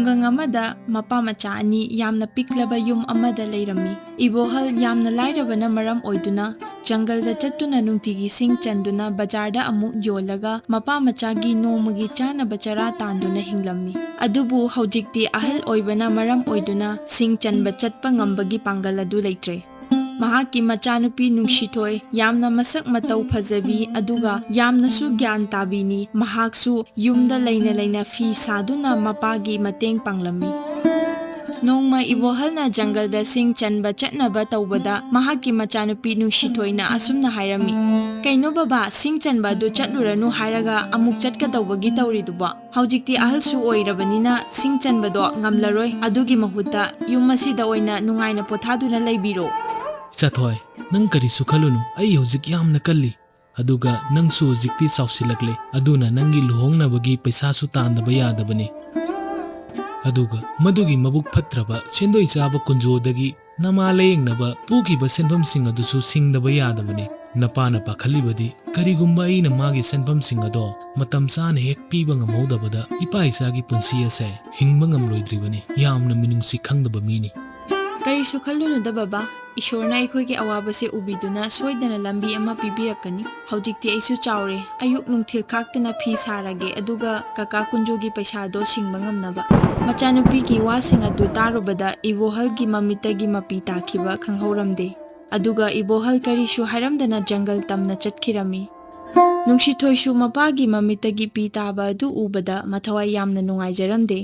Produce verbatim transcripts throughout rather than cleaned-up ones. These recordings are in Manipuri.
ꯈꯨꯡꯒꯪ ꯑꯃꯗ ꯃꯄꯥ ꯃꯆꯥ ꯑꯅꯤ ꯌꯥꯝꯅ ꯄꯤꯛꯂꯕ ꯌꯨꯝ ꯑꯃꯗ ꯂꯩꯔꯝꯃꯤ꯫ ꯏꯕꯣꯍꯜ ꯌꯥꯝꯅ ꯂꯥꯏꯔꯕꯅ ꯃꯔꯝ ꯑꯣꯏꯗꯨꯅ ꯖꯪꯒꯜꯗ ꯆꯠꯇꯨꯅ ꯅꯨꯡꯇꯤꯒꯤ ꯁꯤꯡ ꯆꯟꯗꯨꯅ ꯕꯖꯥꯔꯗ ꯑꯃꯨꯛ ꯌꯣꯜꯂꯒ ꯃꯄꯥ ꯃꯆꯥꯒꯤ ꯅꯣꯡꯃꯒꯤ ꯆꯥꯅꯕ ꯆꯔꯥ ꯇꯥꯟꯗꯨꯅ ꯍꯤꯡꯂꯝꯃꯤ꯫ ꯑꯗꯨꯕꯨ ꯍꯧꯖꯤꯛꯇꯤ ꯑꯍꯜ ꯑꯣꯏꯕꯅ ꯃꯔꯝ ꯑꯣꯏꯗꯨꯅ ꯁꯤꯡ ꯆꯟꯕ ꯆꯠꯄ ꯉꯝꯕꯒꯤ ꯄꯥꯡꯒꯜ ꯑꯗꯨ ꯂꯩꯇ꯭ꯔꯦ꯫ ꯃꯍꯥꯛꯀꯤ ꯃꯆꯥꯅꯨꯄꯤ ꯅꯨꯡꯁꯤꯊꯣꯏ ꯌꯥꯝꯅ ꯃꯁꯛ ꯃꯇꯧ ꯐꯖꯕꯤ ꯑꯗꯨꯒ ꯌꯥꯝꯅꯁꯨ ꯒ꯭ꯌꯥꯟ ꯇꯥꯕꯤꯅꯤ꯫ ꯃꯍꯥꯛꯁꯨ ꯌꯨꯝꯗ ꯂꯩꯅ ꯂꯩꯅ ꯐꯤ ꯁꯥꯗꯨꯅ ꯃꯄꯥꯒꯤ ꯃꯇꯦꯡ ꯄꯥꯡꯂꯝꯃꯤ꯫ ꯅꯣꯡꯃ ꯏꯕꯣꯍꯜꯅ ꯖꯪꯒꯜꯗ ꯁꯤꯡ ꯆꯟꯕ ꯆꯠꯅꯕ ꯇꯧꯕꯗ ꯃꯍꯥꯛꯀꯤ ꯃꯆꯥꯅꯨꯄꯤ ꯅꯨꯡꯁꯤꯊꯣꯏꯅ ꯑꯁꯨꯝꯅ ꯍꯥꯏꯔꯝꯃꯤ, "ꯀꯩꯅꯣ ꯕꯕꯥ, ꯁꯤꯡ ꯆꯟꯕ ꯑꯗꯨ ꯆꯠꯂꯨꯔꯅꯨ ꯍꯥꯏꯔꯒ ꯑꯃꯨꯛ ꯆꯠꯀꯗꯧꯕꯒꯤ ꯇꯧꯔꯤꯗꯨꯕꯣ? ꯍꯧꯖꯤꯛꯇꯤ ꯑꯍꯜꯁꯨ ꯑꯣꯏꯔꯕꯅꯤꯅ ꯁꯤꯡ ꯆꯟꯕꯗꯣ ꯉꯝꯂꯔꯣꯏ꯫ ꯑꯗꯨꯒꯤ ꯃꯍꯨꯠꯇ ꯌꯨꯝ ꯑꯁꯤꯗ ꯑꯣꯏꯅ ꯅꯨꯡꯉꯥꯏꯅ ꯄꯣꯊꯥꯗꯨꯅ ꯂꯩꯕꯤꯔꯣ꯫" "ꯏꯆꯥꯊꯣꯏ, ꯅꯪ ꯀꯔꯤꯁꯨ ꯈꯜꯂꯨꯅꯨ, ꯑꯩ ꯍꯧꯖꯤꯛ ꯌꯥꯝꯅ ꯀꯜꯂꯤ꯫ ꯑꯗꯨꯒ ꯅꯪꯁꯨ ꯍꯧꯖꯤꯛꯇꯤ ꯆꯥꯎꯁꯤꯜꯂꯛꯂꯦ, ꯑꯗꯨꯅ ꯅꯪꯒꯤ ꯂꯨꯍꯣꯡꯅꯕꯒꯤ ꯄꯩꯁꯥꯁꯨ ꯇꯥꯟꯗꯕ ꯌꯥꯗꯕꯅꯤ꯫ ꯑꯗꯨꯒ ꯃꯗꯨꯒꯤ ꯃꯕꯨꯛ ꯐꯠꯇ꯭ꯔꯕ ꯁꯦꯟꯗꯣꯏ ꯆꯥꯕ ꯀꯨꯟꯖꯣꯗꯒꯤ ꯅꯃꯥ ꯂꯥꯌꯦꯡꯅꯕ ꯄꯨꯈꯤꯕ ꯁꯦꯟꯐꯝꯁꯤꯡ ꯑꯗꯨꯁꯨ ꯁꯤꯡꯗꯕ ꯌꯥꯗꯕꯅꯤ꯫ ꯅꯄꯥꯅ ꯄꯥꯈꯠꯂꯤꯕꯗꯤ ꯀꯔꯤꯒꯨꯝꯕ ꯑꯩꯅ ꯃꯥꯒꯤ ꯁꯦꯟꯐꯝꯁꯤꯡ ꯑꯗꯣ ꯃꯇꯝ ꯆꯥꯅ ꯍꯦꯛ ꯄꯤꯕ ꯉꯝꯍꯧꯗꯕꯗ ꯏꯄꯥ ꯏꯆꯥꯒꯤ ꯄꯨꯟꯁꯤ ꯑꯁꯦ ꯍꯤꯡꯕ ꯉꯝꯂꯣꯏꯗ꯭ꯔꯤꯕꯅꯤ꯫ ꯌꯥꯝꯅ ꯃꯤꯅꯨꯡꯁꯤ ꯈꯪꯗꯕ ꯃꯤꯅꯤ꯫" "ꯀꯔꯤꯁꯨ ꯈꯜꯂꯨꯅꯨꯗ ꯕꯕꯥ, ꯏꯁꯣꯔꯅ ꯑꯩꯈꯣꯏꯒꯤ ꯑꯋꯥꯕꯁꯦ ꯎꯕꯤꯗꯨꯅ ꯁꯣꯏꯗꯅ ꯂꯝꯕꯤ ꯑꯃ ꯄꯤꯕꯤꯔꯛꯀꯅꯤ꯫ ꯍꯧꯖꯤꯛꯇꯤ ꯑꯩꯁꯨ ꯆꯥꯎꯔꯦ, ꯑꯌꯨꯛ ꯅꯨꯡꯊꯤꯜ ꯈꯥꯛꯇꯅ ꯐꯤ ꯁꯥꯔꯒꯦ, ꯑꯗꯨꯒ ꯀꯀꯥ ꯀꯨꯟꯖꯣꯒꯤ ꯄꯩꯁꯥꯗꯣ ꯁꯤꯡꯕ ꯉꯝꯅꯕ꯫" ꯃꯆꯥꯅꯨꯄꯤꯒꯤ ꯋꯥꯁꯤꯡ ꯑꯗꯨ ꯇꯥꯔꯨꯕꯗ ꯏꯕꯣꯍꯜꯒꯤ ꯃꯃꯤꯠꯇꯒꯤ ꯃꯄꯤ ꯇꯥꯈꯤꯕ ꯈꯪꯍꯧꯔꯝꯗꯦ꯫ ꯑꯗꯨꯒ ꯏꯕꯣꯍꯜ ꯀꯔꯤꯁꯨ ꯍꯥꯏꯔꯝꯗꯅ ꯖꯪꯒꯜ ꯇꯝꯅ ꯆꯠꯈꯤꯔꯝꯃꯤ꯫ ꯅꯨꯡꯁꯤꯊꯣꯏꯁꯨ ꯃꯄꯥꯒꯤ ꯃꯃꯤꯠꯇꯒꯤ ꯄꯤ ꯇꯥꯕ ꯑꯗꯨ ꯎꯕꯗ ꯃꯊꯋꯥꯏ ꯌꯥꯝꯅ ꯅꯨꯡꯉꯥꯏꯖꯔꯝꯗꯦ꯫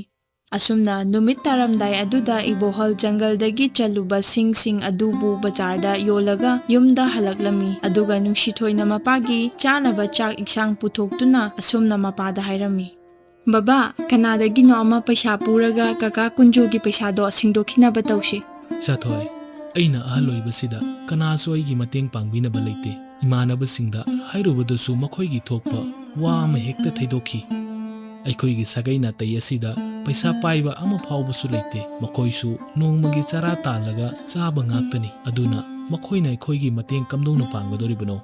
ꯑꯁꯨꯝꯅ ꯅꯨꯃꯤꯠ ꯇꯥꯔꯝꯗꯥꯏ ꯑꯗꯨꯗ ꯏꯕꯣꯍꯜ ꯖꯪꯒꯜꯗꯒꯤ ꯆꯜꯂꯨꯕ ꯁꯤꯡꯁꯤꯡ ꯑꯗꯨꯕꯨ ꯕꯖꯥꯔꯗ ꯌꯣꯜꯂꯒ ꯌꯨꯝꯗ ꯍꯜꯂꯛꯂꯝꯃꯤ꯫ ꯑꯗꯨꯒ ꯅꯨꯡꯁꯤꯊꯣꯏꯅ ꯃꯄꯥꯒꯤ ꯆꯥꯅꯕ ꯆꯥꯛ ꯏꯟꯁꯥꯡ ꯄꯨꯊꯣꯛꯇꯨꯅ ꯑꯁꯨꯝꯅ ꯃꯄꯥꯗ ꯍꯥꯏꯔꯝꯃꯤ, "ꯕꯕꯥ, ꯀꯅꯥꯗꯒꯤꯅꯣ ꯑꯃ ꯄꯩꯁꯥ ꯄꯨꯔꯒ ꯀꯀꯥ ꯀꯨꯟꯖꯣꯒꯤ ꯄꯩꯁꯥꯗꯣ ꯁꯤꯡꯗꯣꯛꯈꯤꯅꯕ ꯇꯧꯁꯤ꯫" "ꯏꯆꯥꯊꯣꯏ, ꯑꯩꯅ ꯑꯍꯜ ꯑꯣꯏꯕꯁꯤꯗ ꯀꯅꯥꯁꯨ ꯑꯩꯒꯤ ꯃꯇꯦꯡ ꯄꯥꯡꯕꯤꯅꯕ ꯂꯩꯇꯦ꯫ ꯏꯃꯥꯟꯅꯕꯁꯤꯡꯗ ꯍꯥꯏꯔꯨꯕꯗꯁꯨ ꯃꯈꯣꯏꯒꯤ ꯊꯣꯛꯄ ꯋꯥ ꯑꯃ ꯍꯦꯛꯇ ꯊꯩꯗꯣꯛꯈꯤ꯫ ꯑꯩꯈꯣꯏꯒꯤ ꯁꯥꯒꯩ ꯅꯥꯇꯩ ꯑꯁꯤꯗ ꯄꯩꯁꯥ ꯄꯥꯏꯕ ꯑꯃ ꯐꯥꯎꯕꯁꯨ ꯂꯩꯇꯦ꯫ ꯃꯈꯣꯏꯁꯨ ꯅꯣꯡꯃꯒꯤ ꯆꯔꯥ ꯇꯥꯜꯂꯒ ꯆꯥꯕ ꯉꯥꯛꯇꯅꯤ꯫ ꯑꯗꯨꯅ ꯃꯈꯣꯏꯅ ꯑꯩꯈꯣꯏꯒꯤ ꯃꯇꯦꯡ ꯀꯝꯗꯧꯅ ꯄꯥꯡꯒꯗꯧꯔꯤꯕꯅꯣ?"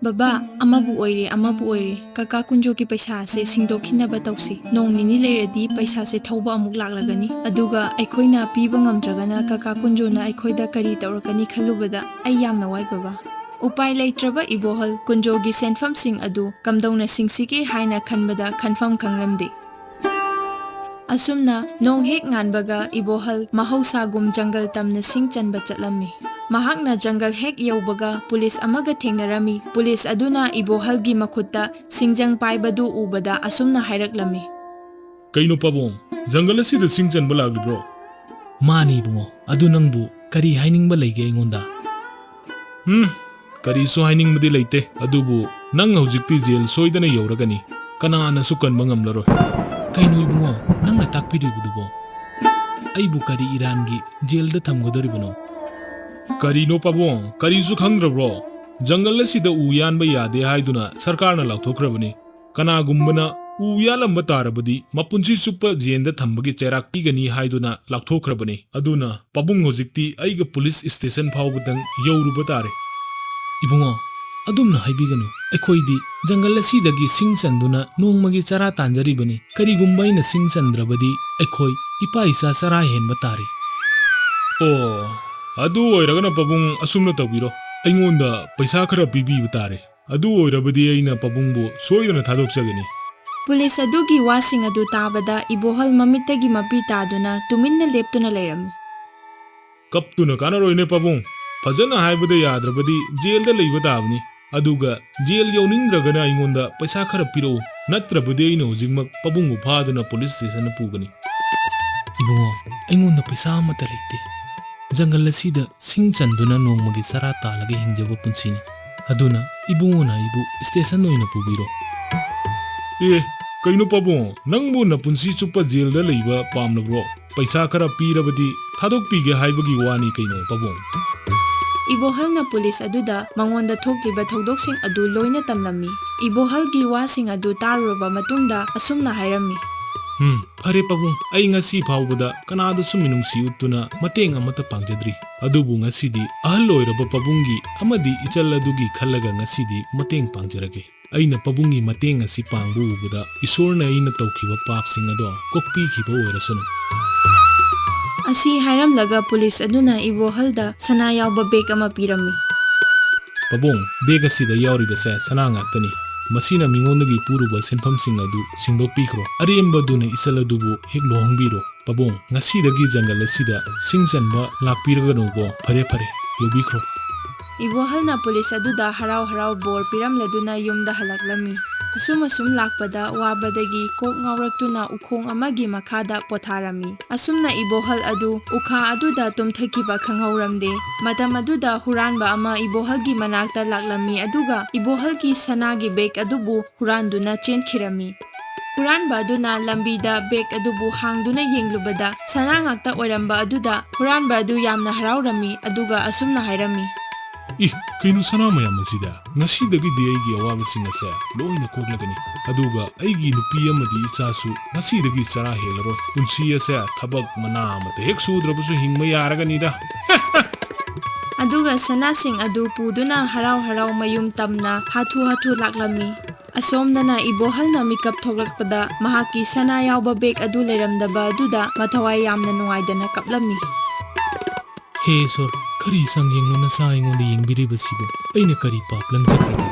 "ꯕꯕꯥ, ꯑꯃꯕꯨ ꯑꯣꯏꯔꯦ, ꯑꯃꯕꯨ ꯑꯣꯏꯔꯦ, ꯀꯀꯥ ꯀꯨꯟꯖꯣꯒꯤ ꯄꯩꯁꯥ ꯑꯁꯦ ꯁꯤꯡꯗꯣꯛꯈꯤꯅꯕ ꯇꯧꯁꯤ꯫ ꯅꯣꯡ ꯅꯤꯅꯤ ꯂꯩꯔꯗꯤ ꯄꯩꯁꯥꯁꯦ ꯊꯧꯕ ꯑꯃꯨꯛ ꯂꯥꯛꯂꯒꯅꯤ, ꯑꯗꯨꯒ ꯑꯩꯈꯣꯏꯅ ꯄꯤꯕ ꯉꯝꯗ꯭ꯔꯒꯅ ꯀꯀꯥ ꯀꯨꯟꯖꯣꯅ ꯑꯩꯈꯣꯏꯗ ꯀꯔꯤ ꯇꯧꯔꯛꯀꯅꯤ ꯈꯜꯂꯨꯕꯗ ꯑꯩ ꯌꯥꯝꯅ ꯋꯥꯏ, ꯕꯕꯥ"꯫ ꯎꯄꯥꯏ ꯂꯩꯇ꯭ꯔꯕ ꯏꯕꯣꯍꯜ ꯀꯨꯟꯖꯣꯒꯤ ꯁꯦꯟꯐꯝꯁꯤꯡ ꯑꯗꯨ ꯀꯝꯗꯧꯅ ꯁꯤꯡꯁꯤꯒꯦ ꯍꯥꯏꯅ ꯈꯟꯕꯗ ꯈꯟꯐꯝ ꯈꯪꯂꯝꯗꯦ꯫ ꯑꯁꯨꯝꯅ ꯅꯣꯡ ꯍꯦꯛ ꯉꯥꯟꯕꯒ ꯏꯕꯣꯍꯜ ꯃꯍꯧꯁꯥꯒꯨꯝ ꯖꯪꯒꯜ ꯇꯝꯅ ꯁꯤꯡ ꯆꯟꯕ ꯆꯠꯂꯝꯃꯤ꯫ ꯃꯍꯥꯛꯅ ꯖꯪꯒꯜ ꯍꯦꯛ ꯌꯧꯕꯒ ꯄꯨꯂꯤꯁ ꯑꯃꯒ ꯊꯦꯡꯅꯔꯝꯃꯤ꯫ ꯄꯨꯂꯤꯁ ꯑꯗꯨꯅ ꯏꯕꯣꯍꯜꯒꯤ ꯃꯈꯨꯠꯇ ꯁꯤꯡꯖꯪ ꯄꯥꯏꯕꯗꯨ ꯎꯕꯗ ꯑꯁꯨꯝꯅ ꯍꯥꯏꯔꯛꯂꯝꯃꯤ꯫ "ꯀꯩꯅꯣ ꯄꯥꯕꯨꯡ, ꯖꯪꯒꯜ ꯑꯁꯤꯗ ꯁꯤꯡ ꯆꯟꯕ ꯂꯥꯛꯂꯤꯕ꯭ꯔꯣ?" "ꯃꯥꯅꯤ ꯏꯕꯨꯡꯉꯣ, ꯑꯗꯨ ꯅꯪꯕꯨ ꯀꯔꯤ ꯍꯥꯏꯅꯤꯡꯕ ꯂꯩꯒꯦ ꯑꯩꯉꯣꯟꯗ?" "ꯎꯝ, ꯀꯔꯤꯁꯨ ꯍꯥꯏꯅꯤꯡꯕꯗꯤ ꯂꯩꯇꯦ, ꯑꯗꯨꯕꯨ ꯅꯪ ꯍꯧꯖꯤꯛꯇꯤ ꯖꯦꯜ ꯁꯣꯏꯗꯅ ꯌꯧꯔꯒꯅꯤ, ꯀꯅꯥꯅꯁꯨ ꯀꯟꯕ ꯉꯝꯂꯔꯣꯏ"꯫ "ꯀꯩꯅꯣ ꯏꯕꯨꯡꯉꯣ, ꯅꯪꯅ ꯇꯥꯛꯄꯤꯔꯤꯕꯗꯨꯕꯣ? ꯑꯩꯕꯨ ꯀꯔꯤ ꯏꯔꯥꯟꯒꯤ ꯖꯦꯜꯗ ꯊꯝꯒꯗꯧꯔꯤꯕꯅꯣ?" "ꯀꯔꯤꯅꯣ ꯄꯥꯕꯨꯡ, ꯀꯔꯤꯁꯨ ꯈꯪꯗ꯭ꯔꯕ꯭ꯔꯣ? ꯖꯪꯒꯜ ꯑꯁꯤꯗ ꯎ ꯌꯥꯟꯕ ꯌꯥꯗꯦ ꯍꯥꯏꯗꯨꯅ ꯁꯔꯀꯥꯔꯅ ꯂꯥꯎꯊꯣꯛꯈ꯭ꯔꯕꯅꯤ꯫ ꯀꯅꯥꯒꯨꯝꯕꯅ ꯎ ꯌꯥꯜꯂꯝꯕ ꯇꯥꯔꯕꯗꯤ ꯃꯄꯨꯟꯁꯤ ꯆꯨꯞꯄ ꯖꯦꯜꯗ ꯊꯝꯕꯒꯤ ꯆꯩꯔꯥꯛ ꯄꯤꯒꯅꯤ ꯍꯥꯏꯗꯨꯅ ꯂꯥꯎꯊꯣꯛꯈ꯭ꯔꯕꯅꯤ꯫ ꯑꯗꯨꯅ ꯄꯥꯕꯨꯡ ꯍꯧꯖꯤꯛꯇꯤ ꯑꯩꯒ ꯄꯨꯂꯤꯁ ꯁ꯭ꯇꯦꯁꯟ ꯐꯥꯎꯕꯗꯪ ꯌꯧꯔꯨꯕ ꯇꯥꯔꯦ"꯫ "ꯏꯕꯨꯡꯉꯣ, ꯑꯗꯨꯝꯅ ꯍꯥꯏꯕꯤꯒꯅꯨ꯫ ꯑꯩꯈꯣꯏꯗꯤ ꯖꯪꯒꯜ ꯑꯁꯤꯗꯒꯤ ꯁꯤꯡ ꯆꯟꯗꯨꯅ ꯅꯣꯡꯃꯒꯤ ꯆꯔꯥ ꯇꯥꯟꯖꯔꯤꯕꯅꯤ꯫ ꯀꯔꯤꯒꯨꯝꯕ ꯑꯩꯅ ꯁꯤꯡ ꯆꯟꯗ꯭ꯔꯕꯗꯤ ꯑꯩꯈꯣꯏ ꯏꯄꯥ ꯏꯆꯥ ꯆꯔꯥ ꯍꯦꯟꯕ ꯇꯥꯔꯦ"꯫ "ꯑꯣ, ꯑꯗꯨ ꯑꯣꯏꯔꯒꯅ ꯄꯥꯕꯨꯡ ꯑꯁꯨꯝꯅ ꯇꯧꯕꯤꯔꯣ, ꯑꯩꯉꯣꯟꯗ ꯄꯩꯁꯥ ꯈꯔ ꯄꯤꯕꯤꯕ ꯇꯥꯔꯦ꯫ ꯑꯗꯨ ꯑꯣꯏꯔꯕꯗꯤ ꯑꯩꯅ ꯄꯥꯕꯨꯡꯕꯨ ꯁꯣꯏꯗꯅ ꯊꯥꯗꯣꯛꯆꯒꯅꯤ"꯫ ꯄꯨꯂꯤꯁ ꯑꯗꯨꯒꯤ ꯋꯥꯁꯤꯡ ꯑꯗꯨ ꯇꯥꯕꯗ ꯏꯕꯣꯍꯜ ꯃꯃꯤꯠꯇꯒꯤ ꯃꯄꯤ ꯇꯥꯗꯨꯅ ꯇꯨꯃꯤꯟꯅ ꯂꯦꯞꯇꯨꯅ ꯂꯩꯔꯝꯃꯤ꯫ "ꯀꯞꯇꯨꯅ ꯀꯥꯟꯅꯔꯣꯏꯅꯦ ꯄꯥꯕꯨꯡ, ꯐꯖꯅ ꯍꯥꯏꯕꯗ ꯌꯥꯗ꯭ꯔꯕꯗꯤ ꯖꯦꯜꯗ ꯂꯩꯕ ꯇꯥꯕꯅꯤ꯫ ꯑꯗꯨꯒ ꯖꯦꯜ ꯌꯧꯅꯤꯡꯗ꯭ꯔꯒꯅ ꯑꯩꯉꯣꯟꯗ ꯄꯩꯁꯥ ꯈꯔ ꯄꯤꯔꯛꯎ, ꯅꯠꯇ꯭ꯔꯕꯗꯤ ꯑꯩꯅ ꯍꯧꯖꯤꯛꯃꯛ ꯄꯥꯕꯨꯡꯕꯨ ꯐꯥꯗꯨꯅ ꯄꯨꯂꯤꯁ ꯁ꯭ꯇꯦꯁꯟꯗ ꯄꯨꯒꯅꯤ"꯫ "ꯏꯕꯨꯡꯉꯣ, ꯑꯩꯉꯣꯟꯗ ꯄꯩꯁꯥ ꯑꯃꯠꯇ ꯂꯩꯇꯦ꯫ ꯖꯪꯒꯜ ꯑꯁꯤꯗ ꯁꯤꯡ ꯆꯟꯗꯨꯅ ꯅꯣꯡꯃꯒꯤ ꯆꯔꯥ ꯇꯥꯜꯂꯒ ꯍꯤꯡꯖꯕ ꯄꯨꯟꯁꯤꯅꯤ꯫ ꯑꯗꯨꯅ ꯏꯕꯨꯡꯉꯣꯅ ꯑꯩꯕꯨ ꯁ꯭ꯇꯦꯁꯟ ꯑꯣꯏꯅ ꯄꯨꯕꯤꯔꯣ"꯫ "ꯑꯦ, ꯀꯩꯅꯣ ꯄꯥꯕꯨꯡ, ꯅꯪꯕꯨ ꯅꯄꯨꯟꯁꯤ ꯆꯨꯞꯄ ꯖꯦꯜꯗ ꯂꯩꯕ ꯄꯥꯝꯂꯕ꯭ꯔꯣ? ꯄꯩꯁꯥ ꯈꯔ ꯄꯤꯔꯕꯗꯤ ꯊꯥꯗꯣꯛꯄꯤꯒꯦ ꯍꯥꯏꯕꯒꯤ ꯋꯥꯅꯤ ꯀꯩꯅꯣ ꯄꯥꯕꯨꯡ"꯫ ꯏꯕꯣꯍꯜꯅ ꯄꯨꯂꯤꯁ ꯑꯗꯨꯗ ꯃꯉꯣꯟꯗ ꯊꯣꯛꯂꯤꯕ ꯊꯧꯗꯣꯛꯁꯤꯡ ꯑꯗꯨ ꯂꯣꯏꯅ ꯇꯝꯂꯝꯃꯤ꯫ ꯏꯕꯣꯍꯜꯒꯤ ꯋꯥꯁꯤꯡ ꯑꯗꯨ ꯇꯥꯔꯨꯔꯕ ꯃꯇꯨꯡꯗ ꯑꯁꯨꯝꯅ ꯍꯥꯏꯔꯝꯃꯤ꯫ ꯎꯝ, ꯐꯔꯦ ꯄꯥꯕꯨꯡ, ꯑꯩ ꯉꯁꯤ ꯐꯥꯎꯕꯗ ꯀꯅꯥꯗꯁꯨ ꯃꯤꯅꯨꯡꯁꯤ ꯎꯠꯇꯨꯅ ꯃꯇꯦꯡ ꯑꯃꯠꯇ ꯄꯥꯡꯖꯗ꯭ꯔꯤ꯫ ꯑꯗꯨꯕꯨ ꯉꯁꯤꯗꯤ ꯑꯍꯜ ꯑꯣꯏꯔꯕ ꯄꯥꯕꯨꯡꯒꯤ ꯑꯃꯗꯤ ꯏꯆꯜ ꯑꯗꯨꯒꯤ ꯈꯜꯂꯒ ꯉꯁꯤꯗꯤ ꯃꯇꯦꯡ ꯄꯥꯡꯖꯔꯒꯦ꯫ ꯑꯩꯅ ꯄꯥꯕꯨꯡꯒꯤ ꯃꯇꯦꯡ ꯑꯁꯤ ꯄꯥꯡꯕ ꯎꯕꯗ ꯏꯁꯣꯔꯅ ꯑꯩꯅ ꯇꯧꯈꯤꯕ ꯄꯥꯞꯁꯤꯡ ꯑꯗꯣ ꯀꯣꯛꯄꯤꯈꯤꯕ ꯑꯣꯏꯔꯁꯅꯨ꯫ ꯑꯁꯤ ꯍꯥꯏꯔꯝꯂꯒ ꯄꯨꯂꯤꯁ ꯑꯗꯨꯅ ꯏꯕꯣꯍꯜꯗ ꯁꯅꯥ ꯌꯥꯎꯕ ꯕꯦꯒ ꯑꯃ ꯄꯤꯔꯝꯃꯤ꯫ ꯄꯥꯕꯨꯡ, ꯕꯦꯒ ꯑꯁꯤꯗ ꯌꯥꯎꯔꯤꯕꯁꯦ ꯁꯅꯥ ꯉꯥꯛꯇꯅꯤ꯫ ꯃꯁꯤꯅ ꯃꯤꯉꯣꯟꯗꯒꯤ ꯄꯨꯔꯨꯕ ꯁꯦꯟꯐꯝꯁꯤꯡ ꯑꯗꯨ ꯁꯤꯡꯗꯣꯛꯄꯤꯈ꯭ꯔꯣ꯫ ꯑꯔꯦꯝꯕꯗꯨꯅ ꯏꯆꯜ ꯑꯗꯨꯕꯨ ꯍꯦꯛ ꯂꯨꯍꯣꯡꯕꯤꯔꯣ꯫ ꯄꯥꯕꯨꯡ, ꯉꯁꯤꯗꯒꯤ ꯖꯪꯒꯜ ꯑꯁꯤꯗ ꯁꯤꯡ ꯆꯟꯕ ꯂꯥꯛꯄꯤꯔꯒꯅꯨꯀꯣ꯫ ꯐꯔꯦ ꯐꯔꯦ, ꯌꯧꯕꯤꯈ꯭ꯔꯣ꯫ ꯏꯕꯣꯍꯜꯅ ꯄꯨꯂꯤꯁ ꯑꯗꯨꯗ ꯍꯔꯥꯎ ꯍꯔꯥꯎ ꯕꯣꯔ ꯄꯤꯔꯝꯂꯗꯨꯅ ꯌꯨꯝꯗ ꯍꯜꯂꯛꯂꯝꯃꯤ꯫ ꯑꯁꯨꯝ ꯑꯁꯨꯝ ꯂꯥꯛꯄꯗ ꯋꯥꯕꯗꯒꯤ ꯀꯣꯛ ꯉꯥꯎꯔꯛꯇꯨꯅ ꯎꯈꯣꯡ ꯑꯃꯒꯤ ꯃꯈꯥꯗ ꯄꯣꯊꯥꯔꯝꯃꯤ꯫ ꯑꯁꯨꯝꯅ ꯏꯕꯣꯍꯜ ꯑꯗꯨ ꯎꯈꯥ ꯑꯗꯨꯗ ꯇꯨꯝꯊꯈꯤꯕ ꯈꯪꯍꯧꯔꯝꯗꯦ꯫ ꯃꯇꯝ ꯑꯗꯨꯗ ꯍꯨꯔꯥꯟꯕ ꯑꯃ ꯏꯕꯣꯍꯜꯒꯤ ꯃꯅꯥꯛꯇ ꯂꯥꯛꯂꯝꯃꯤ, ꯑꯗꯨꯒ ꯏꯕꯣꯍꯜꯒꯤ ꯁꯅꯥꯒꯤ ꯕꯦꯒ ꯑꯗꯨꯕꯨ ꯍꯨꯔꯥꯟꯗꯨꯅ ꯆꯦꯟꯈꯤꯔꯝꯃꯤ꯫ ꯍꯨꯔꯥꯟꯕ ꯑꯗꯨꯅ ꯂꯝꯕꯤꯗ ꯕꯦꯒ ꯑꯗꯨꯕꯨ ꯍꯥꯡꯗꯨꯅ ꯌꯦꯡꯂꯨꯕꯗ ꯁꯅꯥ ꯉꯥꯛꯇ ꯑꯣꯏꯔꯝꯕ ꯑꯗꯨꯗ ꯍꯨꯔꯥꯟꯕ ꯑꯗꯨ ꯌꯥꯝꯅ ꯍꯔꯥꯎꯔꯝꯃꯤ, ꯑꯗꯨꯒ ꯑꯁꯨꯝꯅ ꯍꯥꯏꯔꯝꯃꯤ꯫ ꯏ, ꯀꯩꯅꯣ ꯁꯅꯥ ꯃꯌꯥꯝ ꯑꯁꯤꯗ? ꯉꯁꯤꯗꯒꯤꯗꯤ ꯑꯩꯒꯤ ꯑꯋꯥꯕꯁꯤꯡ ꯑꯁꯦ ꯂꯣꯏꯅ ꯀꯣꯛꯂꯒꯅꯤ꯫ ꯑꯗꯨꯒ ꯑꯩꯒꯤ ꯅꯨꯄꯤ ꯑꯃꯗꯤ ꯏꯆꯥꯁꯨ ꯉꯁꯤꯗꯒꯤ ꯆꯔꯥ ꯍꯦꯜꯂꯔꯣꯏ꯫ ꯄꯨꯟꯁꯤ ꯑꯁꯦ ꯊꯕꯛ ꯃꯅꯥ ꯑꯃꯠꯇ ꯍꯦꯛ ꯁꯨꯗ꯭ꯔꯕꯁꯨ ꯍꯤꯡꯕ ꯌꯥꯔꯒꯅꯤꯗ꯫ ꯑꯗꯨꯒ ꯁꯅꯥꯁꯤꯡ ꯑꯗꯨ ꯄꯨꯗꯨꯅ ꯍꯔꯥꯎ ꯍꯔꯥꯎ ꯃꯌꯨꯝ ꯇꯝꯅ ꯍꯥꯊꯨ ꯍꯥꯊꯨ ꯂꯥꯛꯂꯝꯃꯤ꯫ ꯑꯁꯣꯝꯗꯅ ꯏꯕꯣꯍꯜꯅ ꯃꯤꯀꯞ ꯊꯣꯛꯂꯛꯄꯗ ꯃꯍꯥꯛꯀꯤ ꯁꯅꯥ ꯌꯥꯎꯕ ꯕꯦꯒ ꯑꯗꯨ ꯂꯩꯔꯝꯗꯕ ꯑꯗꯨꯗ ꯃꯊꯋꯥꯏ ꯌꯥꯝꯅ ꯅꯨꯡꯉꯥꯏꯗꯅ ꯀꯞꯂꯝꯃꯤ꯫ ꯍꯦ ꯏꯁꯣꯔ, ꯀꯔꯤ ꯆꯥꯡꯌꯦꯡꯅꯣ ꯅꯆꯥ ꯑꯩꯉꯣꯟꯗ ꯌꯦꯡꯕꯤꯔꯤꯕꯁꯤꯕꯨ? ꯑꯩꯅ ꯀꯔꯤ ꯄꯥꯞ ꯂꯪꯖꯈ꯭ꯔꯒꯦ?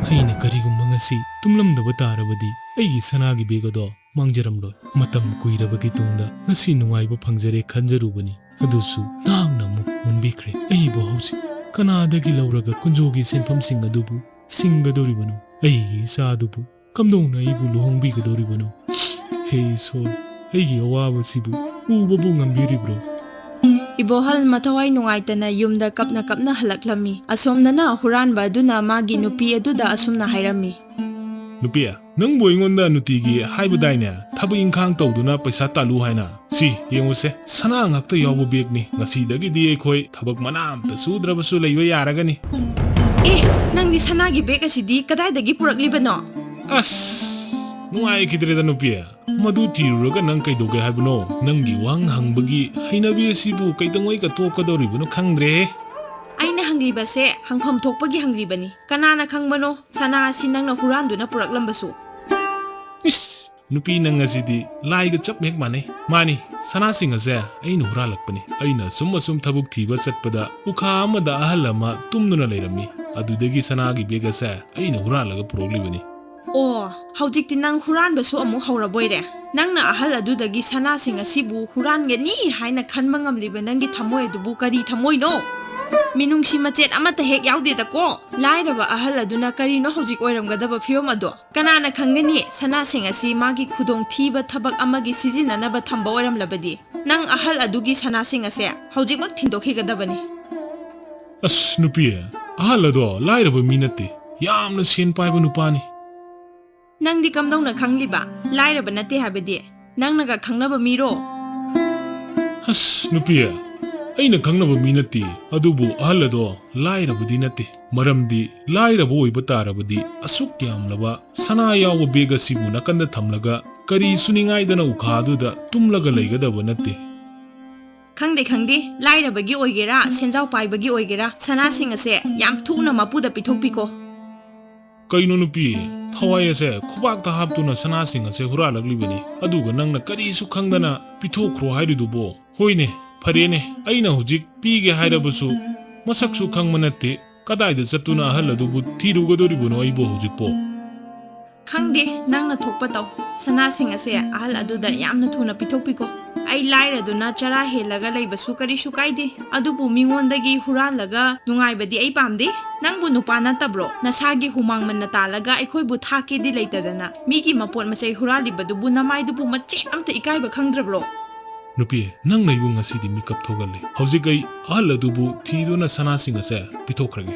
ꯑꯩꯅ ꯀꯔꯤꯒꯨꯝꯕ ꯉꯁꯤ ꯇꯨꯝꯂꯝꯗꯕ ꯇꯥꯔꯕꯗꯤ ꯑꯩꯒꯤ ꯁꯅꯥꯒꯤ ꯕꯦꯒ ꯑꯗꯣ ꯃꯥꯡꯖꯔꯝꯂꯣꯏ꯫ ꯃꯇꯝ ꯀꯨꯏꯔꯕꯒꯤ ꯇꯨꯡꯗ ꯉꯁꯤ ꯅꯨꯡꯉꯥꯏꯕ ꯐꯪꯖꯔꯦ ꯈꯟꯖꯔꯨꯕꯅꯤ꯫ ꯑꯗꯨꯁꯨ ꯅꯍꯥꯛꯅ ꯑꯃꯨꯛ ꯃꯨꯟꯕꯤꯈ꯭ꯔꯦ꯫ ꯑꯩꯕꯨ ꯍꯧꯖꯤꯛ ꯀꯅꯥꯗꯒꯤ ꯂꯧꯔꯒ ꯀꯨꯟꯖꯣꯒꯤ ꯁꯦꯟꯐꯝꯁꯤꯡ ꯑꯗꯨꯕꯨ ꯁꯤꯡꯒꯗꯧꯔꯤꯕꯅꯣ? ꯑꯩꯒꯤ ꯏꯆꯥ ꯑꯗꯨꯕꯨ ꯀꯝꯗꯧꯅ ꯑꯩꯕꯨ ꯂꯨꯍꯣꯡꯕꯤꯒꯗꯧꯔꯤꯕꯅꯣ? ꯍꯦ ꯏꯁꯣꯔ, ꯑꯩꯒꯤ ꯑꯋꯥꯕꯁꯤꯕꯨ ꯎꯕꯕꯨ ꯉꯝꯕꯤꯔꯤꯕ꯭ꯔꯣ? ꯏꯕꯣꯍꯜ ꯃꯊꯋꯥꯏ ꯅꯨꯡꯉꯥꯏꯇꯅ ꯌꯨꯝꯗ ꯀꯞꯅ ꯀꯞꯅ ꯍꯜꯂꯛꯂꯝꯃꯤ꯫ ꯑꯁꯣꯝꯗꯅ ꯍꯨꯔꯥꯟꯕ ꯑꯗꯨꯅ ꯃꯥꯒꯤ ꯅꯨꯄꯤ ꯑꯗꯨꯗ ꯑꯁꯨꯝꯅ ꯍꯥꯏꯔꯝꯃꯤ꯫ ꯅꯨꯄꯤ, ꯅꯪꯕꯨ ꯑꯩꯉꯣꯟꯗ ꯅꯨꯡꯇꯤꯒꯤ ꯍꯥꯏꯕꯗꯥꯏꯅꯦ, ꯊꯕꯛ ꯏꯪꯈꯥꯡ ꯇꯧꯗꯨꯅ ꯄꯩꯁꯥ ꯇꯥꯜꯂꯨ ꯍꯥꯏꯅ? ꯁꯤ ꯌꯦꯡꯉꯨꯁꯦ, ꯁꯅꯥ ꯉꯥꯛꯇ ꯌꯥꯎꯕ ꯕꯦꯒꯅꯤ꯫ ꯉꯁꯤꯗꯒꯤꯗꯤ ꯑꯩꯈꯣꯏ ꯊꯕꯛ ꯃꯅꯥ ꯑꯝꯇ ꯁꯨꯗ꯭ꯔꯕꯁꯨ ꯂꯩꯕ ꯌꯥꯔꯒꯅꯤ꯫ ꯑꯦ, ꯅꯪꯗꯤ ꯁꯅꯥꯒꯤ ꯕꯦꯒ ꯑꯁꯤꯗꯤ ꯀꯗꯥꯏꯗꯒꯤ ꯄꯨꯔꯛꯂꯤꯕꯅꯣ? ꯑꯁ, ꯅꯨꯡꯉꯥꯏꯈꯤꯗ꯭ꯔꯦꯗ ꯅꯨꯄꯤ꯫ ꯃꯗꯨ ꯊꯤꯔꯨꯔꯒ ꯅꯪ ꯀꯩꯗꯧꯒꯦ ꯍꯥꯏꯕꯅꯣ? ꯅꯪꯒꯤ ꯋꯥꯍꯪ ꯍꯪꯕꯒꯤ ꯍꯩꯅꯕꯤ ꯑꯁꯤꯕꯨ ꯀꯩꯗꯧꯉꯩꯒ ꯇꯣꯛꯀꯗꯧꯔꯤꯕꯅꯣ ꯈꯪꯗ꯭ꯔꯦꯍꯦ꯫ ꯑꯩꯅ ꯍꯪꯂꯤꯕꯁꯦ ꯍꯪꯐꯝ ꯊꯣꯛꯄꯒꯤ ꯍꯪꯂꯤꯕꯅꯤ꯫ ꯀꯅꯥꯅ ꯈꯪꯕꯅꯣ, ꯁꯅꯥ ꯑꯁꯤ ꯅꯪꯅ ꯍꯨꯔꯥꯟꯗꯨꯅ ꯄꯨꯔꯛꯂꯝꯕꯁꯨ? ꯏꯁ! ꯅꯨꯄꯤ ꯅꯪ ꯑꯁꯤꯗꯤ ꯂꯥꯏꯒ ꯆꯞ ꯍꯦꯛ ꯃꯥꯟꯅꯩ꯫ ꯃꯥꯅꯤ, ꯁꯅꯥꯁꯤꯡ ꯑꯁꯦ ꯑꯩꯅ ꯍꯨꯔꯥꯜꯂꯛꯄꯅꯤ꯫ ꯑꯩꯅ ꯑꯁꯨꯝ ꯑꯁꯨꯝ ꯊꯕꯛ ꯊꯤꯕ ꯆꯠꯄꯗ ꯎꯈꯥ ꯑꯃꯗ ꯑꯍꯜ ꯑꯃ ꯇꯨꯝꯗꯨꯅ ꯂꯩꯔꯝꯃꯤ꯫ ꯑꯗꯨꯗꯒꯤ ꯁꯅꯥꯒꯤ ꯕꯦꯒ ꯑꯁꯦ ꯑꯩꯅ ꯍꯨꯔꯥꯜꯂꯒ ꯄꯨꯔꯛꯂꯤꯕꯅꯤ꯫ ꯑꯣ, ꯍꯧꯖꯤꯛꯇꯤ ꯅꯪ ꯍꯨꯔꯥꯟꯕꯁꯨ ꯑꯃꯨꯛ ꯍꯧꯔꯕꯣꯏꯔꯦ? ꯅꯪꯅ ꯑꯍꯜ ꯑꯗꯨꯗꯒꯤ ꯁꯅꯥꯁꯤꯡ ꯑꯁꯤꯕꯨ ꯍꯨꯔꯥꯟꯒꯅꯤ ꯍꯥꯏꯅ ꯈꯟꯕ ꯉꯝꯂꯤꯕ ꯅꯪꯒꯤ ꯊꯃꯣꯏ ꯑꯗꯨꯕꯨ ꯀꯔꯤ ꯊꯃꯣꯏꯅꯣ? ꯃꯤꯅꯨꯡꯁꯤ ꯃꯆꯦꯠ ꯑꯃꯠꯇ ꯍꯦꯛ ꯌꯥꯎꯗꯦꯗꯀꯣ꯫ ꯂꯥꯏꯔꯕ ꯑꯍꯜ ꯑꯗꯨꯅ ꯀꯔꯤꯅꯣ ꯍꯧꯖꯤꯛ ꯑꯣꯏꯔꯝꯒꯗꯕ ꯐꯤꯕꯝ ꯑꯗꯣ? ꯀꯅꯥꯅ ꯈꯪꯒꯅꯤ, ꯁꯅꯥꯁꯤꯡ ꯑꯁꯤ ꯃꯥꯒꯤ ꯈꯨꯗꯣꯡꯊꯤꯕ ꯊꯕꯛ ꯑꯃꯒꯤ ꯁꯤꯖꯤꯟꯅꯅꯕ ꯊꯝꯕ ꯑꯣꯏꯔꯝꯂꯕꯗꯤ? ꯅꯪ ꯑꯍꯜ ꯑꯗꯨꯒꯤ ꯁꯅꯥꯁꯤꯡ ꯑꯁꯦ ꯍꯧꯖꯤꯛꯃꯛ ꯊꯤꯟꯗꯣꯛꯈꯤꯒꯗꯕꯅꯤ꯫ ꯑꯁ ꯅꯨꯄꯤ, ꯑꯍꯜ ꯑꯗꯣ ꯂꯥꯏꯔꯕ ꯃꯤ ꯅꯠꯇꯦ, ꯌꯥꯝꯅ ꯁꯦꯟ ꯄꯥꯏꯕ ꯅꯨꯄꯥꯅꯤ꯫ ꯅꯪꯗꯤ ꯀꯝꯗꯧꯅ ꯈꯪꯂꯤꯕ? ꯂꯥꯏꯔꯕ ꯅꯠꯇꯦ ꯍꯥꯏꯕꯗꯤ? ꯅꯪꯅꯒ ꯈꯪꯅꯕ ꯃꯤꯔꯣ? ꯑꯁ ꯅꯨꯄꯤ, ꯑꯩꯅ ꯈꯪꯅꯕ ꯃꯤ ꯅꯠꯇꯦ, ꯑꯗꯨꯕꯨ ꯑꯍꯜ ꯑꯗꯣ ꯂꯥꯏꯔꯕꯗꯤ ꯅꯠꯇꯦ꯫ ꯃꯔꯝꯗꯤ ꯂꯥꯏꯔꯕ ꯑꯣꯏꯕ ꯇꯥꯔꯕꯗꯤ ꯑꯁꯨꯛ ꯌꯥꯝꯂꯕ ꯁꯅꯥ ꯌꯥꯎꯕ ꯕꯦꯒ ꯑꯁꯤꯕꯨ ꯅꯥꯀꯟꯗ ꯊꯝꯂꯒ ꯀꯔꯤ ꯁꯨꯅꯤꯡꯉꯥꯏꯗꯅ ꯎꯈꯥꯗꯨꯗ ꯇꯨꯝꯂꯒ ꯂꯩꯒꯗꯕ ꯅꯠꯇꯦ꯫ ꯈꯪꯗꯦ, ꯈꯪꯗꯦ, ꯂꯥꯏꯔꯕꯒꯤ ꯑꯣꯏꯒꯦꯔꯥ, ꯁꯦꯟꯖꯥꯎ ꯄꯥꯏꯕꯒꯤ ꯑꯣꯏꯒꯦꯔꯥ, ꯁꯅꯥꯁꯤꯡ ꯑꯁꯦ ꯌꯥꯝ ꯊꯨꯅ ꯃꯄꯨꯗ ꯄꯤꯊꯣꯛꯄꯤꯀꯣ꯫ ꯀꯩꯅꯣ ꯅꯨꯄꯤ, ꯊꯋꯥꯏ ꯑꯁꯦ ꯈꯨꯕꯥꯛꯇ ꯍꯥꯞꯇꯨꯅ ꯁꯅꯥꯁꯤꯡ ꯑꯁꯦ ꯍꯨꯔꯥꯜꯂꯛꯂꯤꯕꯅꯤ, ꯑꯗꯨꯒ ꯅꯪꯅ ꯀꯔꯤꯁꯨ ꯈꯪꯗꯅ ꯄꯤꯊꯣꯛꯈ꯭ꯔꯣ ꯍꯥꯏꯔꯤꯗꯨꯕꯣ? ꯍꯣꯏꯅꯦ, ꯐꯔꯦꯅꯦ, ꯑꯩꯅ ꯍꯧꯖꯤꯛ ꯄꯤꯒꯦ ꯍꯥꯏꯔꯕꯁꯨ ꯃꯁꯛꯁꯨ ꯈꯪꯕ ꯅꯠꯇꯦ, ꯀꯗꯥꯏꯗ ꯆꯠꯇꯨꯅ ꯑꯍꯜ ꯑꯗꯨꯕꯨ ꯊꯤꯔꯨꯒꯗꯧꯔꯤꯕꯅꯣ ꯑꯩꯕꯨ ꯍꯧꯖꯤꯛꯄꯣ? ꯈꯪꯗꯦ, ꯅꯪꯅ ꯊꯣꯛꯄ ꯇꯧ꯫ ꯁꯅꯥꯁꯤꯡ ꯑꯁꯦ ꯑꯍꯜ ꯑꯗꯨꯗ ꯌꯥꯝꯅ ꯊꯨꯅ ꯄꯤꯊꯣꯛꯄꯤꯀꯣ꯫ ꯑꯩ ꯂꯥꯏꯔꯗꯨꯅ ꯆꯔꯥ ꯍꯦꯜꯂꯒ ꯂꯩꯕꯁꯨ ꯀꯔꯤꯁꯨ ꯀꯥꯏꯗꯦ, ꯑꯗꯨꯕꯨ ꯃꯤꯉꯣꯟꯗꯒꯤ ꯍꯨꯔꯥꯜꯂꯒ ꯅꯨꯡꯉꯥꯏꯕꯗꯤ ꯑꯩ ꯄꯥꯝꯗꯦ꯫ ꯅꯪꯕꯨ ꯅꯨꯄꯥ ꯅꯠꯇꯕ꯭ꯔꯣ? ꯅꯁꯥꯒꯤ ꯍꯨꯃꯥꯡ ꯃꯟꯅ ꯇꯥꯜꯂꯒ ꯑꯩꯈꯣꯏꯕꯨ ꯊꯥꯛꯀꯦꯗꯤ ꯂꯩꯇꯗꯅ ꯃꯤꯒꯤ ꯃꯄꯣꯠ ꯃꯆꯩ ꯍꯨꯔꯥꯜꯂꯤꯕꯗꯨꯕꯨ ꯅꯃꯥꯏꯗꯨꯕꯨ ꯃꯆꯦꯠ ꯑꯝꯇ ꯏꯀꯥꯏꯕ ꯈꯪꯗ꯭ꯔꯕ꯭ꯔꯣ? ꯅꯨꯄꯤ, ꯅꯪꯅ ꯑꯩꯕꯨ ꯉꯁꯤꯗꯤ ꯃꯤꯀꯞ ꯊꯣꯛꯍꯜꯂꯦ꯫ ꯍꯧꯖꯤꯛ ꯑꯩ ꯑꯍꯜ ꯑꯗꯨꯕꯨ ꯊꯤꯗꯨꯅ ꯁꯅꯥꯁꯤꯡ ꯑꯁꯦ ꯄꯤꯊꯣꯛꯈ꯭ꯔꯒꯦ꯫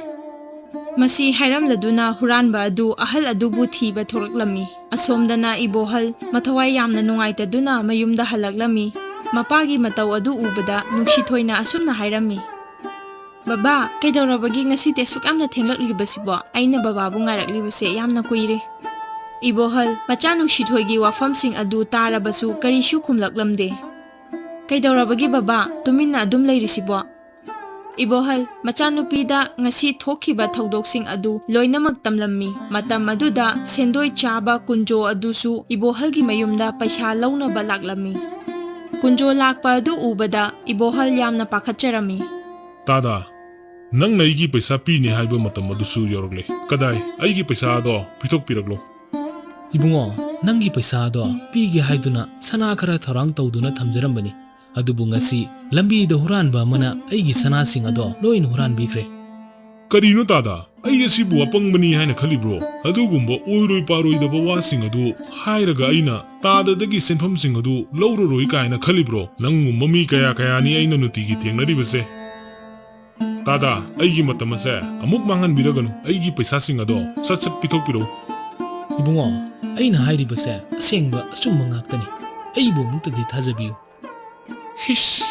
ꯃꯁꯤ ꯍꯥꯏꯔꯝꯂꯗꯨꯅ ꯍꯨꯔꯥꯟꯕ ꯑꯗꯨ ꯑꯍꯜ ꯑꯗꯨꯕꯨ ꯊꯤꯕ ꯊꯣꯔꯛꯂꯝꯃꯤ꯫ ꯑꯁꯣꯝꯗꯅ ꯏꯕꯣꯍꯜ ꯃꯊꯋꯥꯏ ꯌꯥꯝꯅ ꯅꯨꯡꯉꯥꯏꯇꯗꯨꯅ ꯃꯌꯨꯝꯗ ꯍꯜꯂꯛꯂꯝꯃꯤ꯫ ꯃꯄꯥꯒꯤ ꯃꯇꯧ ꯑꯗꯨ ꯎꯕꯗ ꯅꯨꯡꯁꯤꯊꯣꯏꯅ ꯑꯁꯨꯝꯅ ꯍꯥꯏꯔꯝꯃꯤ, "ꯕꯕꯥ, ꯀꯩꯗꯧꯔꯕꯒꯤ ꯉꯁꯤꯗꯤ ꯑꯁꯨꯛ ꯌꯥꯝꯅ ꯊꯦꯡꯂꯛꯂꯤꯕꯁꯤꯕꯣ? ꯑꯩꯅ ꯕꯕꯥꯕꯨ ꯉꯥꯏꯔꯛꯂꯤꯕꯁꯦ ꯌꯥꯝꯅ ꯀꯨꯏꯔꯦ꯫" ꯏꯕꯣꯍꯜ, ꯃꯆꯥ ꯅꯨꯡꯁꯤꯊꯣꯏꯒꯤ ꯋꯥꯐꯝꯁꯤꯡ ꯑꯗꯨ ꯇꯥꯔꯕꯁꯨ ꯀꯔꯤꯁꯨ ꯈꯨꯝꯂꯛꯂꯝꯗꯦ꯫ "ꯀꯩꯗꯧꯔꯕꯒꯦ ꯕꯕꯥ, ꯇꯨꯃꯤꯟꯅ ꯑꯗꯨꯝ ꯂꯩꯔꯤꯁꯤꯕꯣ?" ꯏꯕꯣꯍꯜ, ꯃꯆꯥꯅꯨꯄꯤꯗ ꯉꯁꯤ ꯊꯣꯛꯈꯤꯕ ꯊꯧꯗꯣꯛꯁꯤꯡ ꯑꯗꯨ ꯂꯣꯏꯅꯃꯛ ꯇꯝꯂꯝꯃꯤ꯫ ꯃꯇꯝ ꯑꯗꯨꯗ ꯁꯦꯟꯗꯣꯏ ꯆꯥꯕ ꯀꯨꯟꯖꯣ ꯑꯗꯨꯁꯨ ꯏꯕꯣꯍꯜꯒꯤ ꯃꯌꯨꯝꯗ ꯄꯩꯁꯥ ꯂꯧꯅꯕ ꯂꯥꯛꯂꯝꯃꯤ꯫ ꯀꯨꯟꯖꯣ ꯂꯥꯛꯄ ꯑꯗꯨ ꯎꯕꯗ ꯏꯕꯣꯍꯜ ꯌꯥꯝꯅ ꯄꯥꯈꯠꯆꯔꯝꯃꯤ꯫ "ꯇꯥꯗꯥ, ꯅꯪꯅ ꯑꯩꯒꯤ ꯄꯩꯁꯥ ꯄꯤꯅꯤ ꯍꯥꯏꯕ ꯃꯇꯝ ꯑꯗꯨꯁꯨ ꯌꯧꯔꯛꯂꯦ꯫ ꯀꯗꯥꯏ, ꯑꯩꯒꯤ ꯄꯩꯁꯥ ꯑꯗꯣ ꯄꯤꯊꯣꯛꯄꯤꯔꯛꯂꯣ꯫" "ꯏꯕꯨꯡꯉꯣ, ꯅꯪꯒꯤ ꯄꯩꯁꯥ ꯑꯗꯣ ꯄꯤꯒꯦ ꯍꯥꯏꯗꯨꯅ ꯁꯅꯥ ꯈꯔ ꯊꯧꯔꯥꯡ ꯇꯧꯗꯨꯅ ꯊꯝꯖꯔꯝꯕꯅꯤ꯫ ꯑꯗꯨꯕꯨ ꯉꯁꯤ ꯂꯝꯕꯤꯗ ꯍꯨꯔꯥꯟꯕ ꯑꯃꯅ ꯑꯩꯒꯤ ꯁꯅꯥꯁꯤꯡ ꯑꯗꯣ ꯂꯣꯏꯅ ꯍꯨꯔꯥꯟꯕꯤꯈ꯭ꯔꯦ꯫" "ꯀꯔꯤꯅꯣ ꯇꯥꯗꯥ? ꯑꯩ ꯑꯁꯤꯕꯨ ꯑꯄꯪꯕꯅꯤ ꯍꯥꯏꯅ ꯈꯜꯂꯤꯕ꯭ꯔꯣ? ꯑꯗꯨꯒꯨꯝꯕ ꯑꯣꯏꯔꯣꯏ ꯄꯥꯔꯣꯏꯗꯕ ꯋꯥꯁꯤꯡ ꯑꯗꯨ ꯍꯥꯏꯔꯒ ꯑꯩꯅ ꯇꯥꯗꯥꯗꯒꯤ ꯁꯦꯟꯐꯝꯁꯤꯡ ꯑꯗꯨ ꯂꯧꯔꯔꯣꯏ ꯀꯥꯏꯅ ꯈꯜꯂꯤꯕ꯭ꯔꯣ? ꯅꯪꯒꯨꯝꯕ ꯃꯤ ꯀꯌꯥ ꯀꯌꯥꯅꯤ ꯑꯩꯅ ꯅꯨꯡꯇꯤꯒꯤ ꯊꯦꯡꯅꯔꯤꯕꯁꯦ꯫ ꯇꯥꯗꯥ, ꯑꯩꯒꯤ ꯃꯇꯝ ꯑꯁꯦ ꯑꯃꯨꯛ ꯃꯥꯡꯍꯟꯕꯤꯔꯒꯅꯨ꯫ ꯑꯩꯒꯤ ꯄꯩꯁꯥꯁꯤꯡ ꯑꯗꯣ ꯁꯠ ꯁꯠ ꯄꯤꯊꯣꯛꯄꯤꯔꯛꯎ꯫" "ꯏꯕꯨꯡꯉꯣ, ꯑꯩꯅ ꯍꯥꯏꯔꯤꯕꯁꯦ ꯑꯁꯦꯡꯕ ꯑꯆꯨꯝꯕ ꯉꯥꯛꯇꯅꯤ꯫ ꯑꯩꯕꯨ ꯑꯃꯨꯛꯇꯗꯤ ꯊꯥꯖꯕꯤꯌꯨ꯫" "ꯍꯤꯁ,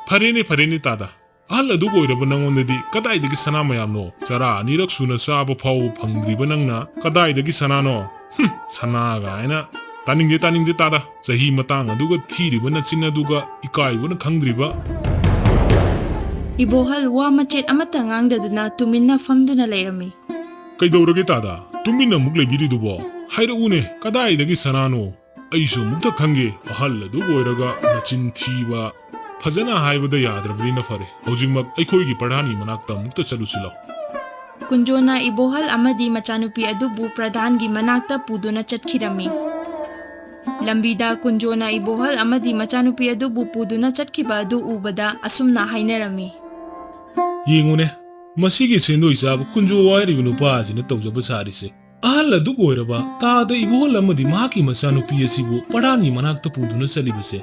ꯐꯔꯦꯅꯦ, ꯐꯔꯦꯅꯦ ꯇꯥꯗꯥ꯫ ꯑꯍꯜ ꯑꯗꯨ ꯑꯣꯏꯔꯕ ꯅꯉꯣꯟꯗꯗꯤ ꯀꯗꯥꯏꯗꯒꯤ ꯁꯅꯥ ꯃꯌꯥꯝꯅꯣ? ꯆꯔꯥ ꯑꯅꯤꯔꯛ ꯁꯨꯅ ꯆꯥꯕ ꯐꯥꯎꯕ ꯐꯪꯗ꯭ꯔꯤꯕ ꯅꯪꯅ ꯀꯗꯥꯏꯗꯒꯤ ꯁꯅꯥꯅꯣ? ꯍꯨꯝ, ꯁꯅꯥ ꯀꯥꯏꯅ꯫ ꯇꯥꯅꯤꯡꯗꯦ, ꯇꯥꯅꯤꯡꯗꯦ ꯇꯥꯗꯥ꯫ ꯆꯍꯤ ꯃꯇꯥꯡ ꯑꯗꯨꯒ, ꯊꯤꯔꯤꯕ ꯅꯆꯤꯟ ꯑꯗꯨꯒ, ꯏꯀꯥꯏꯕꯅ ꯈꯪꯗ꯭ꯔꯤꯕ꯫" ꯏꯕꯣꯍꯜ ꯋꯥ ꯃꯆꯦꯠ ꯑꯃꯠꯇ ꯉꯥꯡꯗꯗꯨꯅ ꯇꯨꯃꯤꯟꯅ ꯐꯝꯗꯨꯅ ꯂꯩꯔꯝꯃꯤ꯫ "ꯀꯩꯗꯧꯔꯒꯦ ꯇꯥꯗꯥ? ꯇꯨꯃꯤꯟꯅ ꯑꯃꯨꯛ ꯂꯩꯕꯤꯔꯤꯗꯨꯕꯣ? ꯍꯥꯏꯔꯛꯎꯅꯦ, ꯀꯗꯥꯏꯗꯒꯤ ꯁꯅꯥꯅꯣ? ꯑꯩꯁꯨ ꯑꯃꯨꯛꯇ ꯈꯪꯒꯦ꯫" "ꯑꯍꯜ ꯑꯗꯨ ꯑꯣꯏꯔꯒ ꯅꯆꯤꯟ ꯊꯤꯕ꯫ ꯐꯖꯅ ꯍꯥꯏꯕꯗ ꯌꯥꯗ꯭ꯔꯕꯅꯤꯅ ꯐꯔꯦ, ꯍꯧꯖꯤꯛꯃꯛ ꯑꯩꯈꯣꯏꯒꯤ ꯄ꯭ꯔꯙꯥꯟꯒꯤ ꯃꯅꯥꯛꯇ ꯑꯃꯨꯛꯇ ꯆꯠꯂꯨꯁꯤ ꯂꯥꯎ꯫" ꯀꯨꯟꯖꯣꯅ ꯏꯕꯣꯍꯜ ꯑꯃꯗꯤ ꯃꯆꯥꯅꯨꯄꯤ ꯑꯗꯨꯕꯨ ꯄ꯭ꯔꯙꯥꯟꯒꯤ ꯃꯅꯥꯛꯇ ꯄꯨꯗꯨꯅ ꯆꯠꯈꯤꯔꯝꯃꯤ꯫ ꯂꯝꯕꯤꯗ ꯀꯨꯟꯖꯣꯅ ꯏꯕꯣꯍꯜ ꯑꯃꯗꯤ ꯃꯆꯥꯅꯨꯄꯤ ꯑꯗꯨꯕꯨ ꯄꯨꯗꯨꯅ ꯆꯠꯈꯤꯕ ꯑꯗꯨ ꯎꯕꯗ ꯑꯁꯨꯝꯅ ꯍꯥꯏꯅꯔꯝꯃꯤ꯫ "ꯌꯦꯡꯉꯨꯅꯦ, ꯃꯁꯤꯒꯤ ꯁꯦꯟꯗꯣꯏ ꯆꯥꯕ ꯀꯨꯟꯖꯣ ꯍꯥꯏꯔꯤꯕ ꯅꯨꯄꯥ ꯑꯁꯤꯅ ꯇꯧꯖꯕ ꯁꯥꯔꯤꯁꯦ꯫ ꯑꯍꯜ ꯑꯗꯨ ꯑꯣꯏꯔꯕ ꯇꯥꯗ ꯏꯕꯣꯍꯜ ꯑꯃꯗꯤ ꯃꯍꯥꯛꯀꯤ ꯃꯆꯥꯅꯨꯄꯤ ꯑꯁꯤꯕꯨ ꯄ꯭ꯔꯙꯥꯟꯒꯤ ꯃꯅꯥꯛꯇ ꯄꯨꯗꯨꯅ ꯆꯠꯂꯤꯕꯁꯦ꯫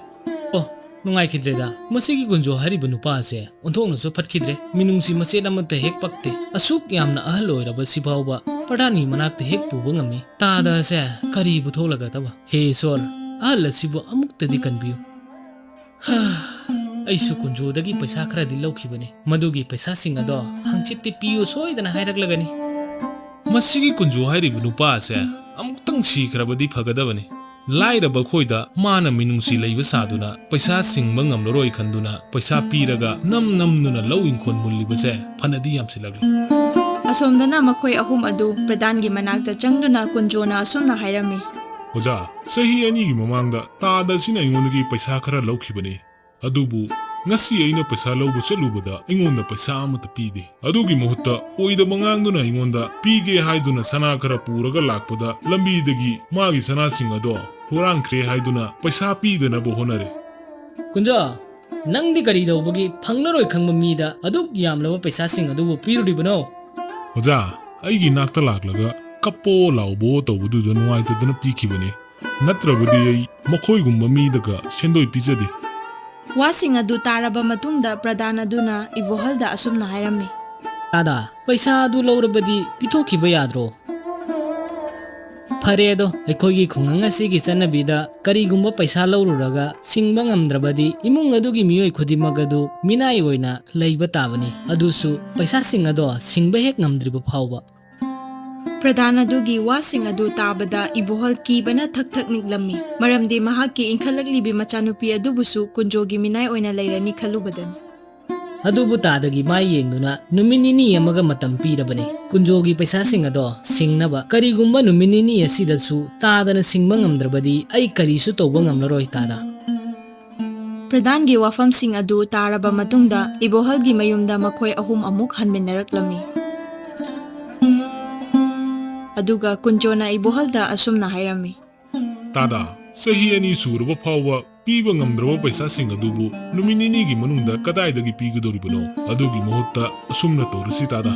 ꯑꯣ, ꯅꯨꯡꯉꯥꯏꯈꯤꯗ꯭ꯔꯦꯗ꯫ ꯃꯁꯤꯒꯤ ꯀꯨꯟꯖꯣ ꯍꯥꯏꯔꯤꯕ ꯅꯨꯄꯥ ꯑꯁꯦ ꯑꯣꯟꯊꯣꯛꯅꯁꯨ ꯐꯠꯈꯤꯗ꯭ꯔꯦ꯫ ꯃꯤꯅꯨꯡꯁꯤ ꯃꯆꯦꯠ ꯑꯃꯠꯇ ꯍꯦꯛ ꯄꯛꯇꯦ꯫ ꯑꯁꯨꯛ ꯌꯥꯝꯅ ꯑꯍꯜ ꯑꯣꯏꯔꯕ ꯁꯤꯐꯥꯎꯕ ꯄ꯭ꯔꯙꯥꯟꯒꯤ ꯃꯅꯥꯛꯇ ꯍꯦꯛ ꯄꯨꯕ ꯉꯝꯃꯤ꯫ ꯇꯥꯗ ꯑꯁꯦ ꯀꯔꯤꯕꯨ ꯊꯣꯛꯂꯒꯗꯕ? ꯍꯦ ꯏꯁꯣꯔ, ꯑꯍꯜ ꯑꯁꯤꯕꯨ ꯑꯃꯨꯛꯇꯗꯤ ꯀꯟꯕꯤꯌꯨ꯫ ꯍꯥ, ꯑꯩꯁꯨ ꯀꯨꯟꯖꯣꯗꯒꯤ ꯄꯩꯁꯥ ꯈꯔꯗꯤ ꯂꯧꯈꯤꯕꯅꯤ꯫ ꯃꯗꯨꯒꯤ ꯄꯩꯁꯥꯁꯤꯡ ꯑꯗꯣ ꯍꯪꯆꯤꯠꯇꯤ ꯄꯤꯌꯨ ꯁꯣꯏꯗꯅ ꯍꯥꯏꯔꯛꯂꯒꯅꯤ꯫" ꯃꯁꯤꯒꯤ ꯀꯨꯟꯖꯣ ꯍꯥꯏꯔꯤꯕ ꯅꯨꯄꯥ ꯑꯁꯦ ꯑꯃꯨꯛꯇꯪ ꯁꯤꯈ꯭ꯔꯕꯗꯤ ꯐꯒꯗꯕꯅꯤ꯫ ꯂꯥꯏꯔꯕ ꯑꯩꯈꯣꯏꯗ ꯃꯥꯅ ꯃꯤꯅꯨꯡꯁꯤ ꯂꯩꯕ ꯁꯥꯗꯨꯅ ꯄꯩꯁꯥ ꯁꯤꯡꯕ ꯉꯝꯂꯔꯣꯏ ꯈꯟꯗꯨꯅ ꯄꯩꯁꯥ ꯄꯤꯔꯒ ꯅꯝ ꯅꯝꯗꯨꯅ ꯂꯧ ꯏꯪꯈꯣꯜ ꯃꯨꯜꯂꯤꯕꯁꯦ ꯐꯅꯗꯤ ꯌꯥꯝꯁꯤꯜꯂꯛꯂꯤ꯫ ꯑꯁꯣꯝꯗꯅ ꯃꯈꯣꯏ ꯑꯍꯨꯝ ꯑꯗꯨ ꯄ꯭ꯔꯙꯥꯟꯒꯤ ꯃꯅꯥꯛꯇ ꯆꯪꯗꯨꯅ ꯀꯨꯟꯖꯣꯅ ꯑꯁꯨꯝꯅ ꯍꯥꯏꯔꯝꯃꯤ꯫ ꯑꯣꯖꯥ, ꯆꯍꯤ ꯑꯅꯤꯒꯤ ꯃꯃꯥꯡꯗ ꯇꯥꯗ ꯑꯁꯤꯅ ꯑꯩꯉꯣꯟꯗꯒꯤ ꯄꯩꯁꯥ ꯈꯔ ꯂꯧꯈꯤꯕꯅꯤ꯫ ꯑꯗꯨꯕꯨ ꯉꯁꯤ ꯑꯩꯅ ꯄꯩꯁꯥ ꯂꯧꯕ ꯆꯠꯂꯨꯕꯗ ꯑꯩꯉꯣꯟꯗ ꯄꯩꯁꯥ ꯑꯃꯠꯇ ꯄꯤꯗꯦ꯫ ꯑꯗꯨꯒꯤ ꯃꯍꯨꯠꯇ ꯑꯣꯏꯗꯕ ꯉꯥꯡꯗꯨꯅ ꯑꯩꯉꯣꯟꯗ ꯄꯤꯒꯦ ꯍꯥꯏꯗꯨꯅ ꯁꯅꯥ ꯈꯔ ꯄꯨꯔꯒ ꯂꯥꯛꯄꯗ ꯂꯝꯕꯤꯗꯒꯤ ꯃꯥꯒꯤ ꯁꯅꯥꯁꯤꯡ ꯑꯗꯣ ꯍꯨꯔꯥꯟꯈ꯭ꯔꯦ ꯍꯥꯏꯗꯨꯅ ꯄꯩꯁꯥ ꯄꯤꯗꯅꯕ ꯍꯣꯠꯅꯔꯦ꯫ ꯀꯨꯟꯖꯣ, ꯅꯪꯗꯤ ꯀꯔꯤ ꯇꯧꯕꯒꯤ ꯐꯪꯂꯔꯣꯏ ꯈꯪꯕ ꯃꯤꯗ ꯑꯗꯨꯛ ꯌꯥꯝꯂꯕ ꯄꯩꯁꯥꯁꯤꯡ ꯑꯗꯨꯕꯨ ꯄꯤꯔꯨꯔꯤꯕꯅꯣ? ꯑꯣꯖꯥ, ꯑꯩꯒꯤ ꯅꯥꯛꯇ ꯂꯥꯛꯂꯒ ꯀꯞꯄꯣ ꯂꯥꯎꯕꯣ ꯇꯧꯕꯗꯨꯗ ꯅꯨꯡꯉꯥꯏꯇꯗꯅ ꯄꯤꯈꯤꯕꯅꯤ꯫ ꯅꯠꯇ꯭ꯔꯕꯗꯤ ꯑꯩ ꯃꯈꯣꯏꯒꯨꯝꯕ ꯃꯤꯗꯒ ꯁꯦꯟꯗꯣꯏ ꯄꯤꯖꯗꯦ꯫ ꯋꯥꯁꯤꯡ ꯑꯗꯨ ꯇꯥꯔꯕ ꯃꯇꯨꯡꯗ ꯄ꯭ꯔꯙꯥꯟ ꯑꯗꯨꯅ ꯏꯕꯣꯍꯜꯗ ꯑꯁꯨꯝꯅ ꯍꯥꯏꯔꯝꯃꯤ꯫ ꯇꯥꯗ, ꯄꯩꯁꯥ ꯑꯗꯨ ꯂꯧꯔꯕꯗꯤ ꯄꯤꯊꯣꯛꯈꯤꯕ ꯌꯥꯗ꯭ꯔꯣ? ꯐꯔꯦ ꯑꯗꯣ, ꯑꯩꯈꯣꯏꯒꯤ ꯈꯨꯡꯒꯪ ꯑꯁꯤꯒꯤ ꯆꯠꯅꯕꯤꯗ ꯀꯔꯤꯒꯨꯝꯕ ꯄꯩꯁꯥ ꯂꯧꯔꯨꯔꯒ ꯁꯤꯡꯕ ꯉꯝꯗ꯭ꯔꯕꯗꯤ ꯏꯃꯨꯡ ꯑꯗꯨꯒꯤ ꯃꯤꯑꯣꯏ ꯈꯨꯗꯤꯡꯃꯛ ꯑꯗꯨ ꯃꯤꯅꯥꯏ ꯑꯣꯏꯅ ꯂꯩꯕ ꯇꯥꯕꯅꯤ, ꯑꯗꯨꯁꯨ ꯄꯩꯁꯥꯁꯤꯡ ꯑꯗꯣ ꯁꯤꯡꯕ ꯍꯦꯛ ꯉꯝꯗ꯭ꯔꯤꯕ ꯐꯥꯎꯕ꯫ ꯄ꯭ꯔꯙꯥꯟ ꯑꯗꯨꯒꯤ ꯋꯥꯁꯤꯡ ꯑꯗꯨ ꯇꯥꯕꯗ ꯏꯕꯣꯍꯜ ꯀꯤꯕꯅ ꯊꯛ ꯊꯛ ꯅꯤꯛꯂꯝꯃꯤ, ꯃꯔꯝꯗꯤ ꯃꯍꯥꯛꯀꯤ ꯏꯟꯈꯠꯂꯛꯂꯤꯕꯤ ꯃꯆꯥꯅꯨꯄꯤ ꯑꯗꯨꯕꯨꯁꯨ ꯀꯨꯟꯖꯣꯒꯤ ꯃꯤꯅꯥꯏ ꯑꯣꯏꯅ ꯂꯩꯔꯅꯤ ꯈꯜꯂꯨꯕꯗꯅꯤ꯫ ꯑꯗꯨꯕꯨ ꯇꯥꯗꯒꯤ ꯃꯥꯏ ꯌꯦꯡꯗꯨꯅ ꯅꯨꯃꯤꯠ ꯅꯤꯅꯤ ꯑꯃꯒ ꯃꯇꯝ ꯄꯤꯔꯕꯅꯤ ꯀꯨꯟꯖꯣꯒꯤ ꯄꯩꯁꯥꯁꯤꯡ ꯑꯗꯣ ꯁꯤꯡꯅꯕ꯫ ꯀꯔꯤꯒꯨꯝꯕ ꯅꯨꯃꯤꯠ ꯅꯤꯅꯤ ꯑꯁꯤꯗꯁꯨ ꯇꯥꯗꯅ ꯁꯤꯡꯕ ꯉꯝꯗ꯭ꯔꯕꯗꯤ ꯑꯩ ꯀꯔꯤꯁꯨ ꯇꯧꯕ ꯉꯝꯂꯔꯣꯏ ꯇꯥꯗ꯫ ꯄ꯭ꯔꯙꯥꯟꯒꯤ ꯋꯥꯐꯝꯁꯤꯡ ꯑꯗꯨ ꯇꯥꯔꯕ ꯃꯇꯨꯡꯗ ꯏꯕꯣꯍꯜꯒꯤ ꯃꯌꯨꯝꯗ ꯃꯈꯣꯏ ꯑꯍꯨꯝ ꯑꯃꯨꯛ ꯍꯟꯃꯤꯟꯅꯔꯛꯂꯝꯃꯤ꯫ ꯑꯗꯨꯒ ꯀꯨꯟꯖꯣꯅ ꯏꯕꯣꯍꯜꯗ ꯑꯁꯨꯝꯅ ꯍꯥꯏꯔꯝꯃꯤ꯫ ꯇꯥꯗ, ꯆꯍꯤ ꯑꯅꯤ ꯁꯨꯔꯕ ꯐꯥꯎꯕ ꯄꯤꯕ ꯉꯝꯗ꯭ꯔꯕ ꯄꯩꯁꯥꯁꯤꯡ ꯑꯗꯨꯕꯨ ꯅꯨꯃꯤꯠ ꯅꯤꯅꯤꯒꯤ ꯃꯅꯨꯡꯗ ꯀꯗꯥꯏꯗꯒꯤ ꯄꯤꯒꯗꯧꯔꯤꯕꯅꯣ? ꯑꯗꯨꯒꯤ ꯃꯍꯨꯠꯇ ꯑꯁꯨꯝꯅ ꯇꯧꯔꯁꯤ ꯇꯥꯗ꯫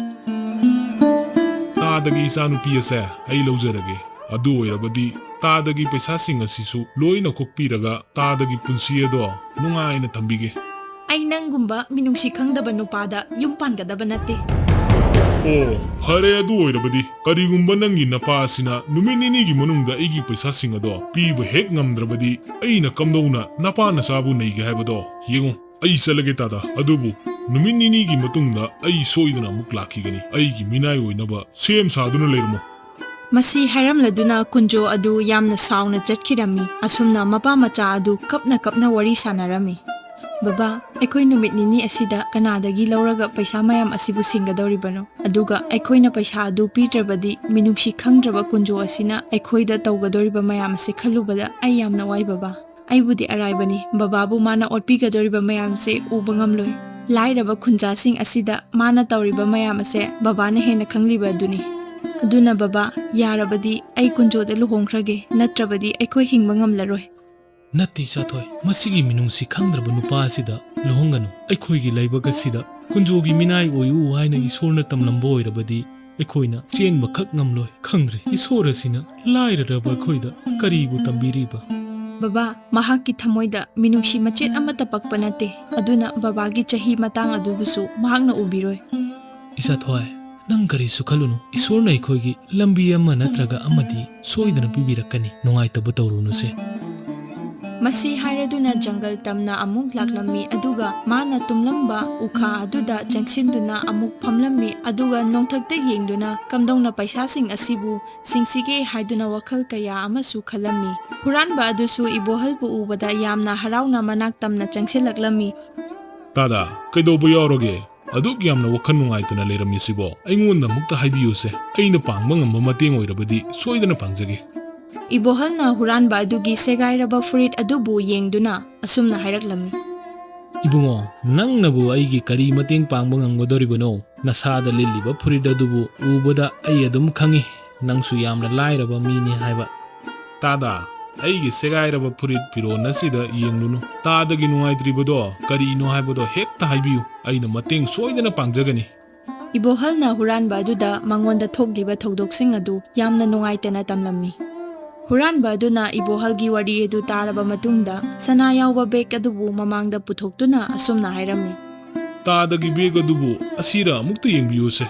ꯇꯥꯗꯒꯤ ꯏꯆꯥꯅꯨꯄꯤ ꯑꯁꯦ ꯑꯩ ꯂꯧꯖꯔꯒꯦ꯫ ꯑꯗꯨ ꯑꯣꯏꯔꯕꯗꯤ ꯇꯥꯗꯒꯤ ꯄꯩꯁꯥꯁꯤꯡ ꯑꯁꯤꯁꯨ ꯂꯣꯏꯅ ꯈꯣꯛꯄꯤꯔꯒ ꯇꯥꯗꯒꯤ ꯄꯨꯟꯁꯤ ꯑꯗꯣ ꯅꯨꯡꯉꯥꯏꯅ ꯊꯝꯕꯤꯒꯦ꯫ ꯑꯩ ꯅꯪꯒꯨꯝꯕ ꯃꯤꯅꯨꯡꯁꯤ ꯈꯪꯗꯕ ꯅꯨꯄꯥꯗ ꯌꯨꯝ ꯄꯥꯟꯒꯗꯕ ꯅꯠꯇꯦ꯫ ꯑꯣ, ꯐꯔꯦ, ꯑꯗꯨ ꯑꯣꯏꯔꯕꯗꯤ ꯀꯔꯤꯒꯨꯝꯕ ꯅꯪꯒꯤ ꯅꯄꯥ ꯑꯁꯤꯅ ꯅꯨꯃꯤꯠ ꯅꯤꯅꯤꯒꯤ ꯃꯅꯨꯡꯗ ꯑꯩꯒꯤ ꯄꯩꯁꯥꯁꯤꯡ ꯑꯗꯣ ꯄꯤꯕ ꯍꯦꯛ ꯉꯝꯗ꯭ꯔꯕꯗꯤ ꯑꯩꯅ ꯀꯝꯗꯧꯅ ꯅꯄꯥ ꯅꯆꯥꯕꯨ ꯅꯩꯒꯦ ꯍꯥꯏꯕꯗꯣ? ꯌꯦꯡꯉꯨ, ꯑꯩ ꯆꯠꯂꯒꯦ ꯇꯥꯗ, ꯑꯗꯨꯕꯨ ꯅꯨꯃꯤꯠ ꯅꯤꯅꯤꯒꯤ ꯃꯇꯨꯡꯗ ꯑꯩ ꯁꯣꯏꯗꯅ ꯑꯃꯨꯛ ꯂꯥꯛꯈꯤꯒꯅꯤ꯫ ꯑꯩꯒꯤ ꯃꯤꯅꯥꯏ ꯑꯣꯏꯅꯕ ꯁꯦꯝ ꯁꯥꯗꯨꯅ ꯂꯩꯔꯝꯃꯨ꯫ ꯃꯁꯤ ꯍꯥꯏꯔꯝꯂꯗꯨꯅ ꯀꯨꯟꯖꯣ ꯑꯗꯨ ꯌꯥꯝꯅ ꯁꯥꯎꯅ ꯆꯠꯈꯤꯔꯝꯃꯤ꯫ ꯑꯁꯨꯝꯅ ꯃꯄꯥ ꯃꯆꯥ ꯑꯗꯨ ꯀꯞꯅ ꯀꯞꯅ ꯋꯥꯔꯤ ꯁꯥꯟꯅꯔꯝꯃꯤ꯫ "ꯕꯕꯥ, ꯑꯩꯈꯣꯏ ꯅꯨꯃꯤꯠ ꯅꯤꯅꯤ ꯑꯁꯤꯗ ꯀꯅꯥꯗꯒꯤ ꯂꯧꯔꯒ ꯄꯩꯁꯥ ꯃꯌꯥꯝ ꯑꯁꯤꯕꯨ ꯁꯤꯡꯒꯗꯧꯔꯤꯕꯅꯣ? ꯑꯗꯨꯒ ꯑꯩꯈꯣꯏꯅ ꯄꯩꯁꯥ ꯑꯗꯨ ꯄꯤꯗ꯭ꯔꯕꯗꯤ ꯃꯤꯅꯨꯡꯁꯤ ꯈꯪꯗ꯭ꯔꯕ ꯀꯨꯟꯖꯣ ꯑꯁꯤꯅ ꯑꯩꯈꯣꯏꯗ ꯇꯧꯒꯗꯧꯔꯤꯕ ꯃꯌꯥꯝ ꯑꯁꯤ ꯈꯜꯂꯨꯕꯗ ꯑꯩ ꯌꯥꯝꯅ ꯋꯥꯏ ꯕꯕꯥ꯫ ꯑꯩꯕꯨꯗꯤ ꯑꯔꯥꯏꯕꯅꯤ, ꯕꯕꯥꯕꯨ ꯃꯥꯅ ꯑꯣꯠꯄꯤꯒꯗꯧꯔꯤꯕ ꯃꯌꯥꯝꯁꯦ ꯎꯕ ꯉꯝꯂꯣꯏ꯫ ꯂꯥꯏꯔꯕ ꯈꯨꯟꯖꯥꯁꯤꯡ ꯑꯁꯤꯗ ꯃꯥꯅ ꯇꯧꯔꯤꯕ ꯃꯌꯥꯝ ꯑꯁꯦ ꯕꯕꯥꯅ ꯍꯦꯟꯅ ꯈꯪꯂꯤꯕ ꯑꯗꯨꯅꯤ꯫ ꯑꯗꯨꯅ ꯕꯕꯥ, ꯌꯥꯔꯕꯗꯤ ꯑꯩ ꯀꯨꯟꯖꯣꯗ ꯂꯨꯍꯣꯡꯈ꯭ꯔꯒꯦ, ꯅꯠꯇ꯭ꯔꯕꯗꯤ ꯑꯩꯈꯣꯏ ꯍꯤꯡꯕ ꯉꯝꯂꯔꯣꯏ꯫" "ꯅꯠꯇꯦ ꯏꯆꯥꯊꯣꯏ, ꯃꯁꯤꯒꯤ ꯃꯤꯅꯨꯡꯁꯤ ꯈꯪꯗ꯭ꯔꯕ ꯅꯨꯄꯥ ꯑꯁꯤꯗ ꯂꯨꯍꯣꯡꯒꯅꯨ꯫ ꯑꯩꯈꯣꯏꯒꯤ ꯂꯥꯏꯕꯛ ꯑꯁꯤꯗ ꯀꯨꯟꯖꯣꯒꯤ ꯃꯤꯅꯥꯏ ꯑꯣꯏꯌꯨ ꯍꯥꯏꯅ ꯏꯁꯣꯔꯅ ꯇꯝꯂꯝꯕ ꯑꯣꯏꯔꯕꯗꯤ ꯑꯩꯈꯣꯏꯅ ꯆꯦꯟꯕꯈꯛ ꯉꯝꯂꯣꯏ꯫ ꯈꯪꯗ꯭ꯔꯦ, ꯏꯁꯣꯔ ꯑꯁꯤꯅ ꯂꯥꯏꯔꯔꯕ ꯑꯩꯈꯣꯏꯗ ꯀꯔꯤꯕꯨ ꯇꯝꯕꯤꯔꯤꯕ?" "ꯕꯕꯥ, ꯃꯍꯥꯛꯀꯤ ꯊꯃꯣꯏꯗ ꯃꯤꯅꯨꯡꯁꯤ ꯃꯆꯦꯠ ꯑꯃꯠꯇ ꯄꯛꯄ ꯅꯠꯇꯦ꯫ ꯑꯗꯨꯅ ꯕꯕꯥꯒꯤ ꯆꯍꯤ ꯃꯇꯥꯡ ꯑꯗꯨꯕꯨꯁꯨ ꯃꯍꯥꯛꯅ ꯎꯕꯤꯔꯣꯏ꯫" "ꯏꯆꯥꯊꯣꯏ, ꯅꯪ ꯀꯔꯤꯁꯨ ꯈꯜꯂꯨꯅꯨ꯫ ꯏꯁꯣꯔꯅ ꯑꯩꯈꯣꯏꯒꯤ ꯂꯝꯕꯤ ꯑꯃ ꯅꯠꯇ꯭ꯔꯒ ꯑꯃꯗꯤ ꯁꯣꯏꯗꯅ ꯄꯤꯕꯤꯔꯛꯀꯅꯤ꯫ ꯅꯨꯡꯉꯥꯏꯇꯕ ꯇꯧꯔꯨꯅꯨꯁꯦ꯫" ꯃꯁꯤ ꯍꯥꯏꯔꯗꯨꯅ ꯖꯪꯒꯜ ꯇꯝꯅ ꯑꯃꯨꯛ ꯂꯥꯛꯂꯝꯃꯤ, ꯑꯗꯨꯒ ꯃꯥꯅ ꯇꯨꯝꯂꯝꯕ ꯎꯈꯥ ꯑꯗꯨꯗ ꯆꯪꯁꯤꯟꯗꯨꯅ ꯑꯃꯨꯛ ꯐꯝꯂꯝꯃꯤ, ꯑꯗꯨꯒ ꯅꯣꯡꯊꯛꯇ ꯌꯦꯡꯗꯨꯅ ꯀꯝꯗꯧꯅ ꯄꯩꯁꯥꯁꯤꯡ ꯑꯁꯤꯕꯨ ꯁꯤꯡꯁꯤꯒꯦ ꯍꯥꯏꯗꯨꯅ ꯋꯥꯈꯜ ꯀꯌꯥ ꯑꯃꯁꯨ ꯈꯜꯂꯝꯃꯤ꯫ ꯍꯨꯔꯥꯟꯕ ꯑꯗꯨꯁꯨ ꯏꯕꯣꯍꯜꯕꯨ ꯎꯕꯗ ꯌꯥꯝꯅ ꯍꯔꯥꯎꯅ ꯃꯅꯥꯛ ꯇꯝꯅ ꯆꯪꯁꯤꯜꯂꯛꯂꯝꯃꯤ꯫ "ꯇꯥꯗꯥ, ꯀꯩꯗꯧꯕ ꯌꯥꯎꯔꯒꯦ? ꯑꯗꯨꯛ ꯌꯥꯝꯅ ꯋꯥꯈꯜ ꯅꯨꯡꯉꯥꯏꯇꯅ ꯂꯩꯔꯝꯃꯤꯁꯤꯕꯣ? ꯑꯩꯉꯣꯟꯗ ꯑꯃꯨꯛꯇ ꯍꯥꯏꯕꯤꯌꯨꯁꯦ꯫ ꯑꯩꯅ ꯄꯥꯡꯕ ꯉꯝꯕ ꯃꯇꯦꯡ ꯑꯣꯏꯔꯕꯗꯤ ꯁꯣꯏꯗꯅ ꯄꯥꯡꯖꯒꯦ꯫" ꯏꯕꯣꯍꯜꯅ ꯍꯨꯔꯥꯟꯕ ꯑꯗꯨꯒꯤ ꯁꯦꯒꯥꯏꯔꯕ ꯐꯨꯔꯤꯠ ꯑꯗꯨꯕꯨ ꯌꯦꯡꯗꯨꯅ ꯑꯁꯨꯝꯅ ꯍꯥꯏꯔꯛꯂꯝꯃꯤ꯫ "ꯏꯕꯨꯡꯉꯣ, ꯅꯪꯅꯕꯨ ꯑꯩꯒꯤ ꯀꯔꯤ ꯃꯇꯦꯡ ꯄꯥꯡꯕ ꯉꯝꯒꯗꯧꯔꯤꯕꯅꯣ? ꯅꯁꯥꯗ ꯂꯤꯠꯂꯤꯕ ꯐꯨꯔꯤꯠ ꯑꯗꯨꯕꯨ ꯎꯕꯗ ꯑꯩ ꯑꯗꯨꯝ ꯈꯪꯏ, ꯅꯪꯁꯨ ꯌꯥꯝꯅ ꯂꯥꯏꯔꯕ ꯃꯤꯅꯤ ꯍꯥꯏꯕ꯫" "ꯇꯥꯗꯥ, ꯑꯩꯒꯤ ꯁꯦꯒꯥꯏꯔꯕ ꯐꯨꯔꯤꯠ ꯐꯤꯔꯣꯟ ꯑꯁꯤꯗ ꯌꯦꯡꯂꯨꯅꯨ꯫ ꯇꯥꯗꯒꯤ ꯅꯨꯡꯉꯥꯏꯇ꯭ꯔꯤꯕꯗꯣ ꯀꯔꯤꯅꯣ ꯍꯥꯏꯕꯗꯣ ꯍꯦꯛꯇ ꯍꯥꯏꯕꯤꯌꯨ, ꯑꯩꯅ ꯃꯇꯦꯡ ꯁꯣꯏꯗꯅ ꯄꯥꯡꯖꯒꯅꯤ꯫" ꯏꯕꯣꯍꯜꯅ ꯍꯨꯔꯥꯟꯕ ꯑꯗꯨꯗ ꯃꯉꯣꯟꯗ ꯊꯣꯛꯂꯤꯕ ꯊꯧꯗꯣꯛꯁꯤꯡ ꯑꯗꯨ ꯌꯥꯝꯅ ꯅꯨꯡꯉꯥꯏꯇꯅ ꯇꯝꯂꯝꯃꯤ꯫ ꯍꯨꯔꯥꯟꯕ ꯑꯗꯨꯅ ꯏꯕꯣꯍꯜꯒꯤ ꯋꯥꯔꯤ ꯑꯗꯨ ꯇꯥꯔꯕ ꯃꯇꯨꯡꯗ ꯁꯅꯥ ꯌꯥꯎꯕ ꯕꯦꯒ ꯑꯗꯨꯕꯨ ꯃꯃꯥꯡꯗ ꯄꯨꯊꯣꯛꯇꯨꯅ ꯑꯁꯨꯝꯅ ꯍꯥꯏꯔꯝꯃꯤ꯫ "ꯇꯥꯗꯒꯤ ꯕꯦꯒ ꯑꯗꯨꯕꯨ ꯑꯁꯤꯔ ꯑꯃꯨꯛꯇ ꯌꯦꯡꯕꯤꯌꯨꯁꯦ꯫"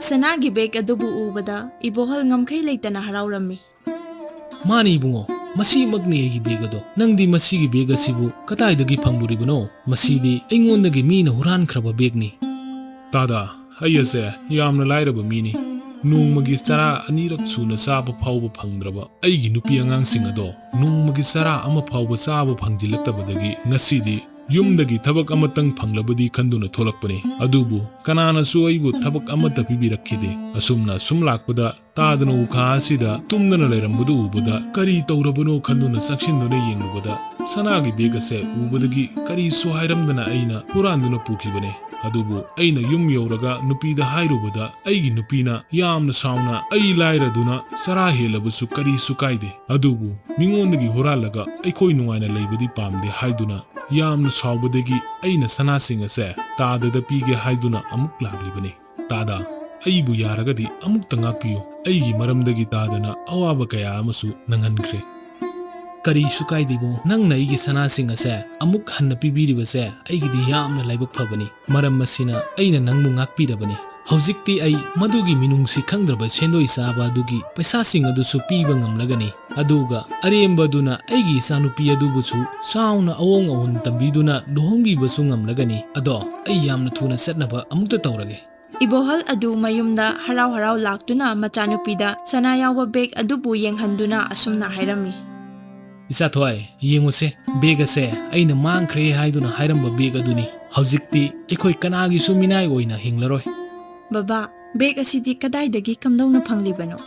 ꯁꯅꯥꯒꯤ ꯕꯦꯒ ꯑꯗꯨꯕꯨ ꯎꯕꯗ ꯏꯕꯣꯍꯜ ꯉꯝꯈꯩ ꯂꯩꯇꯅ ꯍꯔꯥꯎꯔꯝꯃꯤ꯫ "ꯃꯥꯅꯤ ꯏꯕꯨꯡꯉꯣ, ꯃꯁꯤꯃꯛꯅꯤ ꯑꯩꯒꯤ ꯕꯦꯒ ꯑꯗꯣ꯫ ꯅꯪꯗꯤ ꯃꯁꯤꯒꯤ ꯕꯦꯒ ꯑꯁꯤꯕꯨ ꯀꯗꯥꯏꯗꯒꯤ ꯐꯪꯂꯨꯔꯤꯕꯅꯣ? ꯃꯁꯤꯗꯤ ꯑꯩꯉꯣꯟꯗꯒꯤ ꯃꯤꯅ ꯍꯨꯔꯥꯟꯈ꯭ꯔꯕ ꯕꯦꯒꯅꯤ꯫" "ꯇꯥꯗꯥ, ꯑꯩ ꯑꯁꯦ ꯌꯥꯝꯅ ꯂꯥꯏꯔꯕ ꯃꯤꯅꯤ꯫ ꯅꯣꯡꯃꯒꯤ ꯆꯔꯥ ꯑꯅꯤꯔꯛ ꯁꯨꯅ ꯆꯥꯕ ꯐꯥꯎꯕ ꯐꯪꯗ꯭ꯔꯕ ꯑꯩꯒꯤ ꯅꯨꯄꯤ ꯑꯉꯥꯡꯁꯤꯡ ꯑꯗꯣ ꯅꯣꯡꯃꯒꯤ ꯆꯔꯥ ꯑꯃ ꯐꯥꯎꯕ ꯆꯥꯕ ꯐꯪꯖꯤꯜꯂꯛꯇꯕꯗꯒꯤ ꯉꯁꯤꯗꯤ ꯌꯨꯝꯗꯒꯤ ꯊꯕꯛ ꯑꯃꯇꯪ ꯐꯪꯂꯕꯗꯤ ꯈꯟꯗꯨꯅ ꯊꯣꯛꯂꯛꯄꯅꯤ꯫ ꯑꯗꯨꯕꯨ ꯀꯅꯥꯅꯁꯨ ꯑꯩꯕꯨ ꯊꯕꯛ ꯑꯃꯠꯇ ꯄꯤꯕꯤꯔꯛꯈꯤꯗꯦ꯫ ꯑꯁꯨꯝꯅ ꯁꯨꯝ ꯂꯥꯛꯄꯗ ꯇꯥꯗꯅ ꯎꯈꯥ ꯑꯁꯤꯗ ꯇꯨꯝꯗꯅ ꯂꯩꯔꯝꯕꯗꯨ ꯎꯕꯗ ꯀꯔꯤ ꯇꯧꯔꯕꯅꯣ ꯈꯟꯗꯨꯅ ꯆꯪꯁꯤꯟꯗꯨꯅ ꯌꯦꯡꯂꯨꯕꯗ ꯁꯅꯥꯒꯤ ꯕꯦꯒ ꯑꯁꯦ ꯎꯕꯗꯒꯤ ꯀꯔꯤꯁꯨ ꯍꯥꯏꯔꯝꯗꯅ ꯑꯩꯅ ꯍꯨꯔꯥꯟꯗꯨꯅ ꯄꯨꯈꯤꯕꯅꯦ꯫ ꯑꯗꯨꯕꯨ ꯑꯩꯅ ꯌꯨꯝ ꯌꯧꯔꯒ ꯅꯨꯄꯤꯗ ꯍꯥꯏꯔꯨꯕꯗ ꯑꯩꯒꯤ ꯅꯨꯄꯤꯅ ꯌꯥꯝꯅ ꯁꯥꯎꯅ ꯑꯩ ꯂꯥꯏꯔꯗꯨꯅ ꯆꯔꯥ ꯍꯦꯜꯂꯕꯁꯨ ꯀꯔꯤꯁꯨ ꯀꯥꯏꯗꯦ, ꯑꯗꯨꯕꯨ ꯃꯤꯉꯣꯟꯗꯒꯤ ꯍꯨꯔꯥꯜꯂꯒ ꯑꯩꯈꯣꯏ ꯅꯨꯡꯉꯥꯏꯅ ꯂꯩꯕꯗꯤ ꯄꯥꯝꯗꯦ ꯍꯥꯏꯗꯨꯅ ꯌꯥꯝꯅ ꯁꯥꯎꯕꯗꯒꯤ ꯑꯩꯅ ꯁꯅꯥꯁꯤꯡ ꯑꯁꯦ ꯇꯥꯗꯗ ꯄꯤꯒꯦ ꯍꯥꯏꯗꯨꯅ ꯑꯃꯨꯛ ꯂꯥꯛꯂꯤꯕꯅꯤ꯫ ꯇꯥꯗ, ꯑꯩꯕꯨ ꯌꯥꯔꯒꯗꯤ ꯑꯃꯨꯛꯇ ꯉꯥꯛꯄꯤꯌꯨ꯫ ꯑꯩꯒꯤ ꯃꯔꯝꯗꯒꯤ ꯇꯥꯗꯅ ꯑꯋꯥꯕ ꯀꯌꯥ ꯑꯃꯁꯨ ꯅꯪꯍꯟꯈ꯭ꯔꯦ꯫ ꯀꯔꯤꯁꯨ ꯀꯥꯏꯗꯦ ꯏꯕꯨꯡ, ꯅꯪꯅ ꯑꯩꯒꯤ ꯁꯅꯥꯁꯤꯡ ꯑꯁꯦ ꯑꯃꯨꯛ ꯍꯟꯅ ꯄꯤꯕꯤꯔꯤꯕꯁꯦ ꯑꯩꯒꯤꯗꯤ ꯌꯥꯝꯅ ꯂꯥꯏꯕꯛ ꯐꯕꯅꯤ꯫ ꯃꯔꯝ ꯑꯁꯤꯅ ꯑꯩꯅ ꯅꯪꯕꯨ ꯉꯥꯛꯄꯤꯔꯕꯅꯤ꯫ ꯍꯧꯖꯤꯛꯇꯤ ꯑꯩ ꯃꯗꯨꯒꯤ ꯃꯤꯅꯨꯡꯁꯤ ꯈꯪꯗ꯭ꯔꯕ ꯁꯦꯟꯗꯣꯏ ꯆꯥꯕ ꯑꯗꯨꯒꯤ ꯄꯩꯁꯥꯁꯤꯡ ꯑꯗꯨꯁꯨ ꯄꯤꯕ ꯉꯝꯂꯒꯅꯤ꯫ ꯑꯗꯨꯒ ꯑꯔꯦꯝꯕꯗꯨꯅ ꯑꯩꯒꯤ ꯏꯆꯥꯅꯨꯄꯤ ꯑꯗꯨꯕꯨꯁꯨ ꯆꯥꯎꯅ ꯑꯑꯣꯡ ꯑꯑꯣꯟ ꯇꯝꯕꯤꯗꯨꯅ ꯂꯨꯍꯣꯡꯕꯤꯕꯁꯨ ꯉꯝꯂꯒꯅꯤ꯫ ꯑꯗꯣ ꯑꯩ ꯌꯥꯝꯅ ꯊꯨꯅ ꯆꯠꯅꯕ ꯑꯃꯨꯛꯇ ꯇꯧꯔꯒꯦ꯫ ꯏꯕꯣꯍꯜ ꯑꯗꯨ ꯃꯌꯨꯝꯗ ꯍꯔꯥꯎ ꯍꯔꯥꯎ ꯂꯥꯛꯇꯨꯅ ꯃꯆꯥꯅꯨꯄꯤꯗ ꯁꯅꯥ ꯌꯥꯎꯕ ꯕꯦꯒ ꯑꯗꯨꯕꯨ ꯌꯦꯡꯍꯟꯗꯨꯅ ꯑꯁꯨꯝꯅ ꯍꯥꯏꯔꯝꯃꯤ꯫ ꯏꯆꯥꯊꯣꯏ, ꯌꯦꯡꯉꯨꯁꯦ, ꯕꯦꯒ ꯑꯁꯦ ꯑꯩꯅ ꯃꯥꯡꯈ꯭ꯔꯦ ꯍꯥꯏꯗꯨꯅ ꯍꯥꯏꯔꯝꯕ ꯕꯦꯒ ꯑꯗꯨꯅꯤ꯫ ꯍꯧꯖꯤꯛꯇꯤ ꯑꯩꯈꯣꯏ ꯀꯅꯥꯒꯤꯁꯨ ꯃꯤꯅꯥꯏ ꯑꯣꯏꯅ ꯍꯤꯡꯂꯔꯣꯏ꯫ ꯕꯕꯥ, ꯕꯦꯒ ꯑꯁꯤꯗꯤ ꯀꯗꯥꯏꯗꯒꯤ ꯀꯝꯗꯧꯅ ꯐꯪꯂꯤꯕꯅꯣ?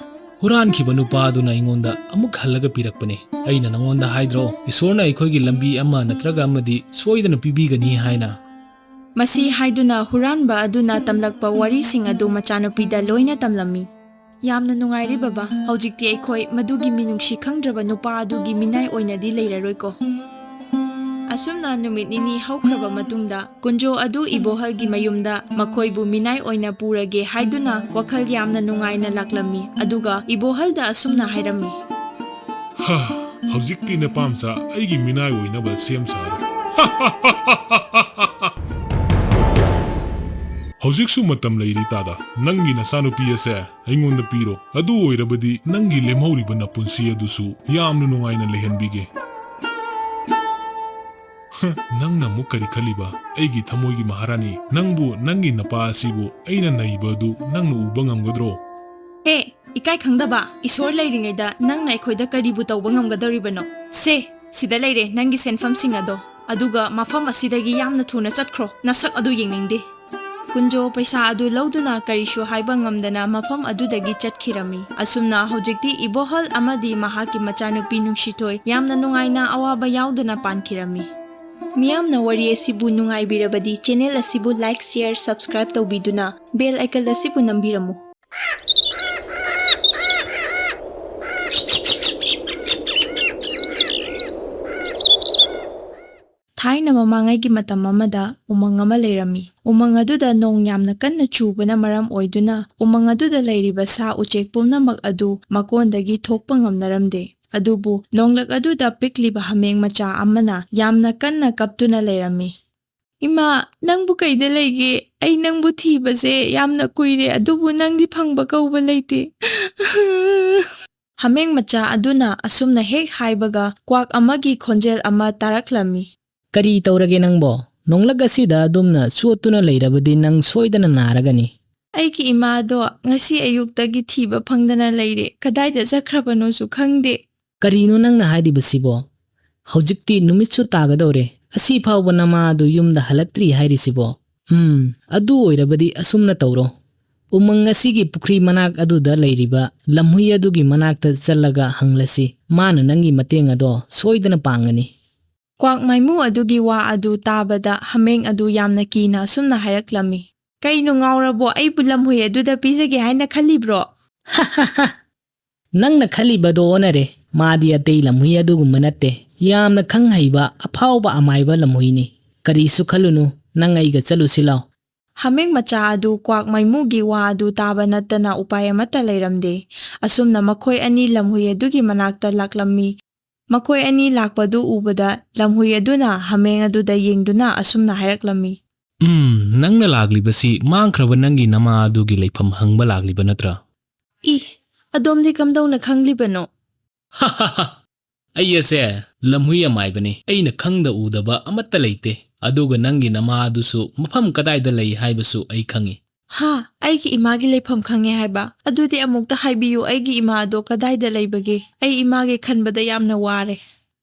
ꯍꯨꯔꯥꯟꯈꯤꯕ ꯅꯨꯄꯥ ꯑꯗꯨꯅ ꯑꯩꯉꯣꯟꯗ ꯑꯃꯨꯛ ꯍꯜꯂꯒ ꯄꯤꯔꯛꯄꯅꯤ꯫ ꯑꯩꯅ ꯅꯉꯣꯟꯗ ꯍꯥꯏꯗ꯭ꯔꯣ, ꯏꯁꯣꯔꯅ ꯑꯩꯈꯣꯏꯒꯤ ꯂꯝꯕꯤ ꯑꯃ ꯅꯠꯇ꯭ꯔꯒ ꯑꯃꯗꯤ ꯁꯣꯏꯗꯅ ꯄꯤꯕꯤꯒꯅꯤ ꯍꯥꯏꯅ? ꯃꯁꯤ ꯍꯥꯏꯗꯨꯅ ꯍꯨꯔꯥꯟꯕ ꯑꯗꯨꯅ ꯇꯝꯂꯛꯄ ꯋꯥꯔꯤꯁꯤꯡ ꯑꯗꯨ ꯃꯆꯥꯅꯨꯄꯤꯗ ꯂꯣꯏꯅ ꯇꯝꯂꯝꯃꯤ꯫ ꯌꯥꯝꯅ ꯅꯨꯡꯉꯥꯏꯔꯦ ꯕꯕꯥ, ꯍꯧꯖꯤꯛꯇꯤ ꯑꯩꯈꯣꯏ ꯃꯗꯨꯒꯤ ꯃꯤꯅꯨꯡꯁꯤ ꯈꯪꯗ꯭ꯔꯕ ꯅꯨꯄꯥ ꯑꯗꯨꯒꯤ ꯃꯤꯅꯥꯏ ꯑꯣꯏꯅꯗꯤ ꯂꯩꯔꯔꯣꯏꯀꯣ꯫ ꯑꯁꯨꯝꯅ ꯅꯨꯃꯤꯠ ꯅꯤꯅꯤ ꯍꯧꯈ꯭ꯔꯕ ꯃꯇꯨꯡꯗ ꯀꯨꯟꯖꯣ ꯑꯗꯨ ꯏꯕꯣꯍꯜꯒꯤ ꯃꯌꯨꯝꯗ ꯃꯈꯣꯏꯕꯨ ꯃꯤꯅꯥꯏ ꯑꯣꯏꯅ ꯄꯨꯔꯒꯦ ꯍꯥꯏꯗꯨꯅ ꯋꯥꯈꯜ ꯌꯥꯝꯅ ꯅꯨꯡꯉꯥꯏꯅ ꯂꯥꯛꯂꯝꯃꯤ꯫ ꯑꯗꯨꯒ ꯏꯕꯣꯍꯜꯗ ꯑꯁꯨꯝꯅ ꯍꯥꯏꯔꯝꯃꯤ꯫ ꯍꯥ, ꯍꯧꯖꯤꯛꯇꯤ ꯅꯄꯥꯝꯆꯥ ꯑꯩꯒꯤ ꯃꯤꯅꯥꯏ ꯑꯣꯏꯅꯕ ꯁꯦꯝ ꯁꯥꯔꯣ꯫ ꯍꯧꯖꯤꯛꯁꯨ ꯃꯇꯝ ꯂꯩꯔꯤ ꯇꯥꯗ, ꯅꯪꯒꯤ ꯅꯆꯥꯅꯨꯄꯤ ꯑꯁꯦ ꯑꯩꯉꯣꯟꯗ ꯄꯤꯔꯣ꯫ ꯑꯗꯨ ꯑꯣꯏꯔꯕꯗꯤ ꯅꯪꯒꯤ ꯂꯦꯝꯍꯧꯔꯤꯕ ꯅꯄꯨꯟꯁꯤ ꯑꯗꯨꯁꯨ ꯌꯥꯝꯅ ꯅꯨꯡꯉꯥꯏꯅ ꯂꯩꯍꯟꯕꯤꯒꯦ꯫ ꯍ, ꯅꯪꯅ ꯑꯃꯨꯛ ꯀꯔꯤ ꯈꯜꯂꯤꯕ? ꯑꯩꯒꯤ ꯊꯃꯣꯏꯒꯤ ꯃꯍꯥꯔꯥꯅꯤ, ꯅꯪꯕꯨ, ꯅꯪꯒꯤ ꯅꯄꯥ ꯑꯁꯤꯕꯨ ꯑꯩꯅ ꯅꯩꯕ ꯑꯗꯨ ꯅꯪꯅ ꯎꯕ ꯉꯝꯒꯗ꯭ꯔꯣ? ꯍꯦ, ꯏꯀꯥꯏ ꯈꯪꯗꯕ, ꯏꯁꯣꯔ ꯂꯩꯔꯤꯉꯩꯗ ꯅꯪꯅ ꯑꯩꯈꯣꯏꯗ ꯀꯔꯤꯕꯨ ꯇꯧꯕ ꯉꯝꯒꯗꯧꯔꯤꯕꯅꯣ? ꯁꯦ, ꯁꯤꯗ ꯂꯩꯔꯦ ꯅꯪꯒꯤ ꯁꯦꯟꯐꯝꯁꯤꯡ ꯑꯗꯣ꯫ ꯑꯗꯨꯒ ꯃꯐꯝ ꯑꯁꯤꯗꯒꯤ ꯌꯥꯝꯅ ꯊꯨꯅ ꯆꯠꯈ꯭ꯔꯣ, ꯅꯁꯛ ꯑꯗꯨ ꯌꯦꯡꯅꯤꯡꯗꯦ꯫ ꯀꯨꯟꯖꯣ ꯄꯩꯁꯥ ꯑꯗꯨ ꯂꯧꯗꯨꯅ ꯀꯔꯤꯁꯨ ꯍꯥꯏꯕ ꯉꯝꯗꯅ ꯃꯐꯝ ꯑꯗꯨꯗꯒꯤ ꯆꯠꯈꯤꯔꯝꯃꯤ꯫ ꯑꯁꯨꯝꯅ ꯍꯧꯖꯤꯛꯇꯤ ꯏꯕꯣꯍꯜ ꯑꯃꯗꯤ ꯃꯍꯥꯛꯀꯤ ꯃꯆꯥꯅꯨꯄꯤ ꯅꯨꯡꯁꯤꯊꯣꯏ ꯌꯥꯝꯅ ꯅꯨꯡꯉꯥꯏꯅ ꯑꯋꯥꯕ ꯌꯥꯎꯗꯅ ꯄꯥꯟꯈꯤꯔꯝꯃꯤ꯫ ꯃꯤꯌꯥꯝꯅ ꯋꯥꯔꯤ ꯑꯁꯤꯕꯨ ꯅꯨꯡꯉꯥꯏꯕꯤꯔꯕꯗꯤ channel ꯑꯁꯤꯕꯨ like, share, subscribe ꯇꯧꯕꯤꯗꯨꯅ bell icon ꯑꯁꯤꯕꯨ ꯅꯝꯕꯤꯔꯝꯃꯨ꯫ ꯊꯥꯏꯅ ꯃꯃꯥꯡꯉꯩꯒꯤ ꯃꯇꯝ ꯑꯃꯗ ꯎꯃꯪ ꯑꯃ ꯂꯩꯔꯝꯃꯤ꯫ ꯎꯃꯪ ꯑꯗꯨꯗ ꯅꯣꯡ ꯌꯥꯝꯅ ꯀꯟꯅ ꯆꯨꯕꯅ ꯃꯔꯝ ꯑꯣꯏꯗꯨꯅ ꯎꯃꯪ ꯑꯗꯨꯗ ꯂꯩꯔꯤꯕ ꯁꯥ ꯎꯆꯦꯛ ꯄꯨꯝꯅꯃꯛ ꯑꯗꯨ ꯃꯀꯣꯟꯗꯒꯤ ꯊꯣꯛꯄ ꯉꯝꯅꯔꯝꯗꯦ꯫ ꯑꯗꯨꯕꯨ ꯅꯣꯡꯂꯛ ꯑꯗꯨꯗ ꯄꯤꯛꯂꯤꯕ ꯍꯥꯃꯦꯡ ꯃꯆꯥ ꯑꯃꯅ ꯌꯥꯝꯅ ꯀꯟꯅ ꯀꯞꯇꯨꯅ ꯂꯩꯔꯝꯃꯤ꯫ "ꯏꯃꯥ, ꯅꯪꯕꯨ ꯀꯩꯗ ꯂꯩꯒꯦ? ꯑꯩ ꯅꯪꯕꯨ ꯊꯤꯕꯁꯦ ꯌꯥꯝꯅ ꯀꯨꯏꯔꯦ, ꯑꯗꯨꯕꯨ ꯅꯪꯗꯤ ꯐꯪꯕ ꯀꯧꯕ ꯂꯩꯇꯦ꯫" ꯍꯥꯃꯦꯡ ꯃꯆꯥ ꯑꯗꯨꯅ ꯑꯁꯨꯝꯅ ꯍꯦꯛ ꯍꯥꯏꯕꯒ ꯀ꯭ꯋꯥꯛ ꯑꯃꯒꯤ ꯈꯣꯟꯖꯦꯜ ꯑꯃ ꯇꯥꯔꯛꯂꯝꯃꯤ꯫ "ꯀꯔꯤ ꯇꯧꯔꯒꯦ ꯅꯪꯕꯣ? ꯅꯣꯡꯂꯛ ꯑꯁꯤꯗ ꯑꯗꯨꯝꯅ ꯆꯣꯠꯇꯨꯅ ꯂꯩꯔꯕꯗꯤ ꯅꯪ ꯁꯣꯏꯗꯅ ꯅꯥꯔꯒꯅꯤ꯫" "ꯑꯩꯒꯤ ꯏꯃꯥꯗꯣ ꯉꯁꯤ ꯑꯌꯨꯛꯇꯒꯤ ꯊꯤꯕ ꯐꯪꯗꯅ ꯂꯩꯔꯦ꯫ ꯀꯗꯥꯏꯗ ꯆꯠꯈ꯭ꯔꯕꯅꯣꯁꯨ ꯈꯪꯗꯦ꯫" "ꯀꯔꯤꯅꯣ ꯅꯪꯅ ꯍꯥꯏꯔꯤꯕꯁꯤꯕꯣ? ꯍꯧꯖꯤꯛꯇꯤ ꯅꯨꯃꯤꯠꯁꯨ ꯇꯥꯒꯗꯧꯔꯦ꯫ ꯑꯁꯤ ꯐꯥꯎꯕ ꯅꯃꯥꯗꯨ ꯌꯨꯝꯗ ꯍꯜꯂꯛꯇ꯭ꯔꯤ ꯍꯥꯏꯔꯤꯁꯤꯕꯣ? ꯎꯝ, ꯑꯗꯨ ꯑꯣꯏꯔꯕꯗꯤ ꯑꯁꯨꯝꯅ ꯇꯧꯔꯣ꯫ ꯎꯃꯪ ꯑꯁꯤꯒꯤ ꯄꯨꯈ꯭ꯔꯤ ꯃꯅꯥꯛ ꯑꯗꯨꯗ ꯂꯩꯔꯤꯕ ꯂꯝꯍꯨꯏ ꯑꯗꯨꯒꯤ ꯃꯅꯥꯛꯇ ꯆꯠꯂꯒ ꯍꯪꯂꯁꯤ꯫ ꯃꯥꯅ ꯅꯪꯒꯤ ꯃꯇꯦꯡ ꯑꯗꯣ ꯁꯣꯏꯗꯅ ꯄꯥꯡꯒꯅꯤ꯫" ꯀ꯭ꯋꯥꯛ ꯃꯥꯏꯃꯨ ꯑꯗꯨꯒꯤ ꯋꯥ ꯑꯗꯨ ꯇꯥꯕꯗ ꯍꯥꯃꯦꯡ ꯑꯗꯨ ꯌꯥꯝꯅ ꯀꯤꯅ ꯑꯁꯨꯝꯅ ꯍꯥꯏꯔꯛꯂꯝꯃꯤ꯫ "ꯀꯩꯅꯣ ꯉꯥꯎꯔꯕꯣ? ꯑꯩꯕꯨ ꯂꯝꯍꯨꯏ ꯑꯗꯨꯗ ꯄꯤꯖꯒꯦ ꯍꯥꯏꯅ ꯈꯜꯂꯤꯕ꯭ꯔꯣ?" "ꯅꯪꯅ ꯈꯜꯂꯤꯕꯗꯣ ꯑꯣꯟꯅꯔꯦ꯫ ꯃꯥꯗꯤ ꯑꯇꯩ ꯂꯝꯍꯨꯏ ꯑꯗꯨꯒꯨꯝꯕ ꯅꯠꯇꯦ꯫ ꯌꯥꯝꯅ ꯈꯪ ꯍꯩꯕ, ꯑꯐꯥꯎꯕ ꯑꯃꯥꯏꯕ ꯂꯝꯍꯨꯏꯅꯤ꯫ ꯀꯔꯤꯁꯨ ꯈꯜꯂꯨꯅꯨ, ꯅꯪ ꯑꯩꯒ ꯆꯠꯂꯨꯁꯤ ꯂꯥꯎ꯫" ꯍꯥꯃꯦꯡ ꯃꯆꯥ ꯑꯗꯨ ꯀ꯭ꯋꯥꯛ ꯃꯥꯏꯃꯨꯒꯤ ꯋꯥ ꯑꯗꯨ ꯇꯥꯕ ꯅꯠꯇꯅ ꯎꯄꯥꯏ ꯑꯃꯠꯇ ꯂꯩꯔꯝꯗꯦ꯫ ꯑꯁꯨꯝꯅ ꯃꯈꯣꯏ ꯑꯅꯤ ꯂꯝꯍꯨꯏ ꯑꯗꯨꯒꯤ ꯃꯅꯥꯛꯇ ꯂꯥꯛꯂꯝꯃꯤ꯫ ꯃꯈꯣꯏ ꯑꯅꯤ ꯂꯥꯛꯄꯗꯨ ꯎꯕꯗ ꯂꯝꯍꯨꯏ ꯑꯗꯨꯅ ꯍꯥꯃꯦꯡ ꯑꯗꯨꯗ ꯌꯦꯡꯗꯨꯅ ꯑꯁꯨꯝꯅ ꯍꯥꯏꯔꯛꯂꯝꯃꯤ꯫ "ꯎꯝ, ꯅꯪꯅ ꯂꯥꯛꯂꯤꯕꯁꯤ ꯃꯥꯡꯈ꯭ꯔꯕ ꯅꯪꯒꯤ ꯅꯃꯥ ꯑꯗꯨꯒꯤ ꯂꯩꯐꯝ ꯍꯪꯕ ꯂꯥꯛꯂꯤꯕ ꯅꯠꯇ꯭ꯔꯥ?" "ꯏ, ꯑꯗꯣꯝꯗꯤ ꯀꯝꯗꯧꯅ ꯈꯪꯂꯤꯕꯅꯣ?" "ꯑꯩ ꯑꯁꯦ ꯂꯝꯍꯨꯏ ꯑꯃꯥꯏꯕꯅꯤ꯫ ꯑꯩꯅ ꯈꯪꯗ ꯎꯗꯕ ꯑꯃꯠꯇ ꯂꯩꯇꯦ꯫ ꯑꯗꯨꯒ ꯅꯪꯒꯤ ꯅꯃꯥ ꯑꯗꯨꯁꯨ ꯃꯐꯝ ꯀꯗꯥꯏꯗ ꯂꯩ ꯍꯥꯏꯕꯁꯨ ꯑꯩ ꯈꯪꯏ꯫" "ꯍꯥ? ꯑꯩꯒꯤ ꯏꯃꯥꯒꯤ ꯂꯩꯐꯝ ꯈꯪꯉꯦ ꯍꯥꯏꯕ? ꯑꯗꯨꯗꯤ ꯑꯃꯨꯛꯇ ꯍꯥꯏꯕꯤꯌꯨ, ꯑꯩꯒꯤ ꯏꯃꯥ ꯑꯗꯣ ꯀꯗꯥꯏꯗ ꯂꯩꯕꯒꯦ? ꯑꯩ ꯏꯃꯥꯒꯤ ꯈꯟꯕꯗ ꯌꯥꯝꯅ ꯋꯥꯔꯦ꯫"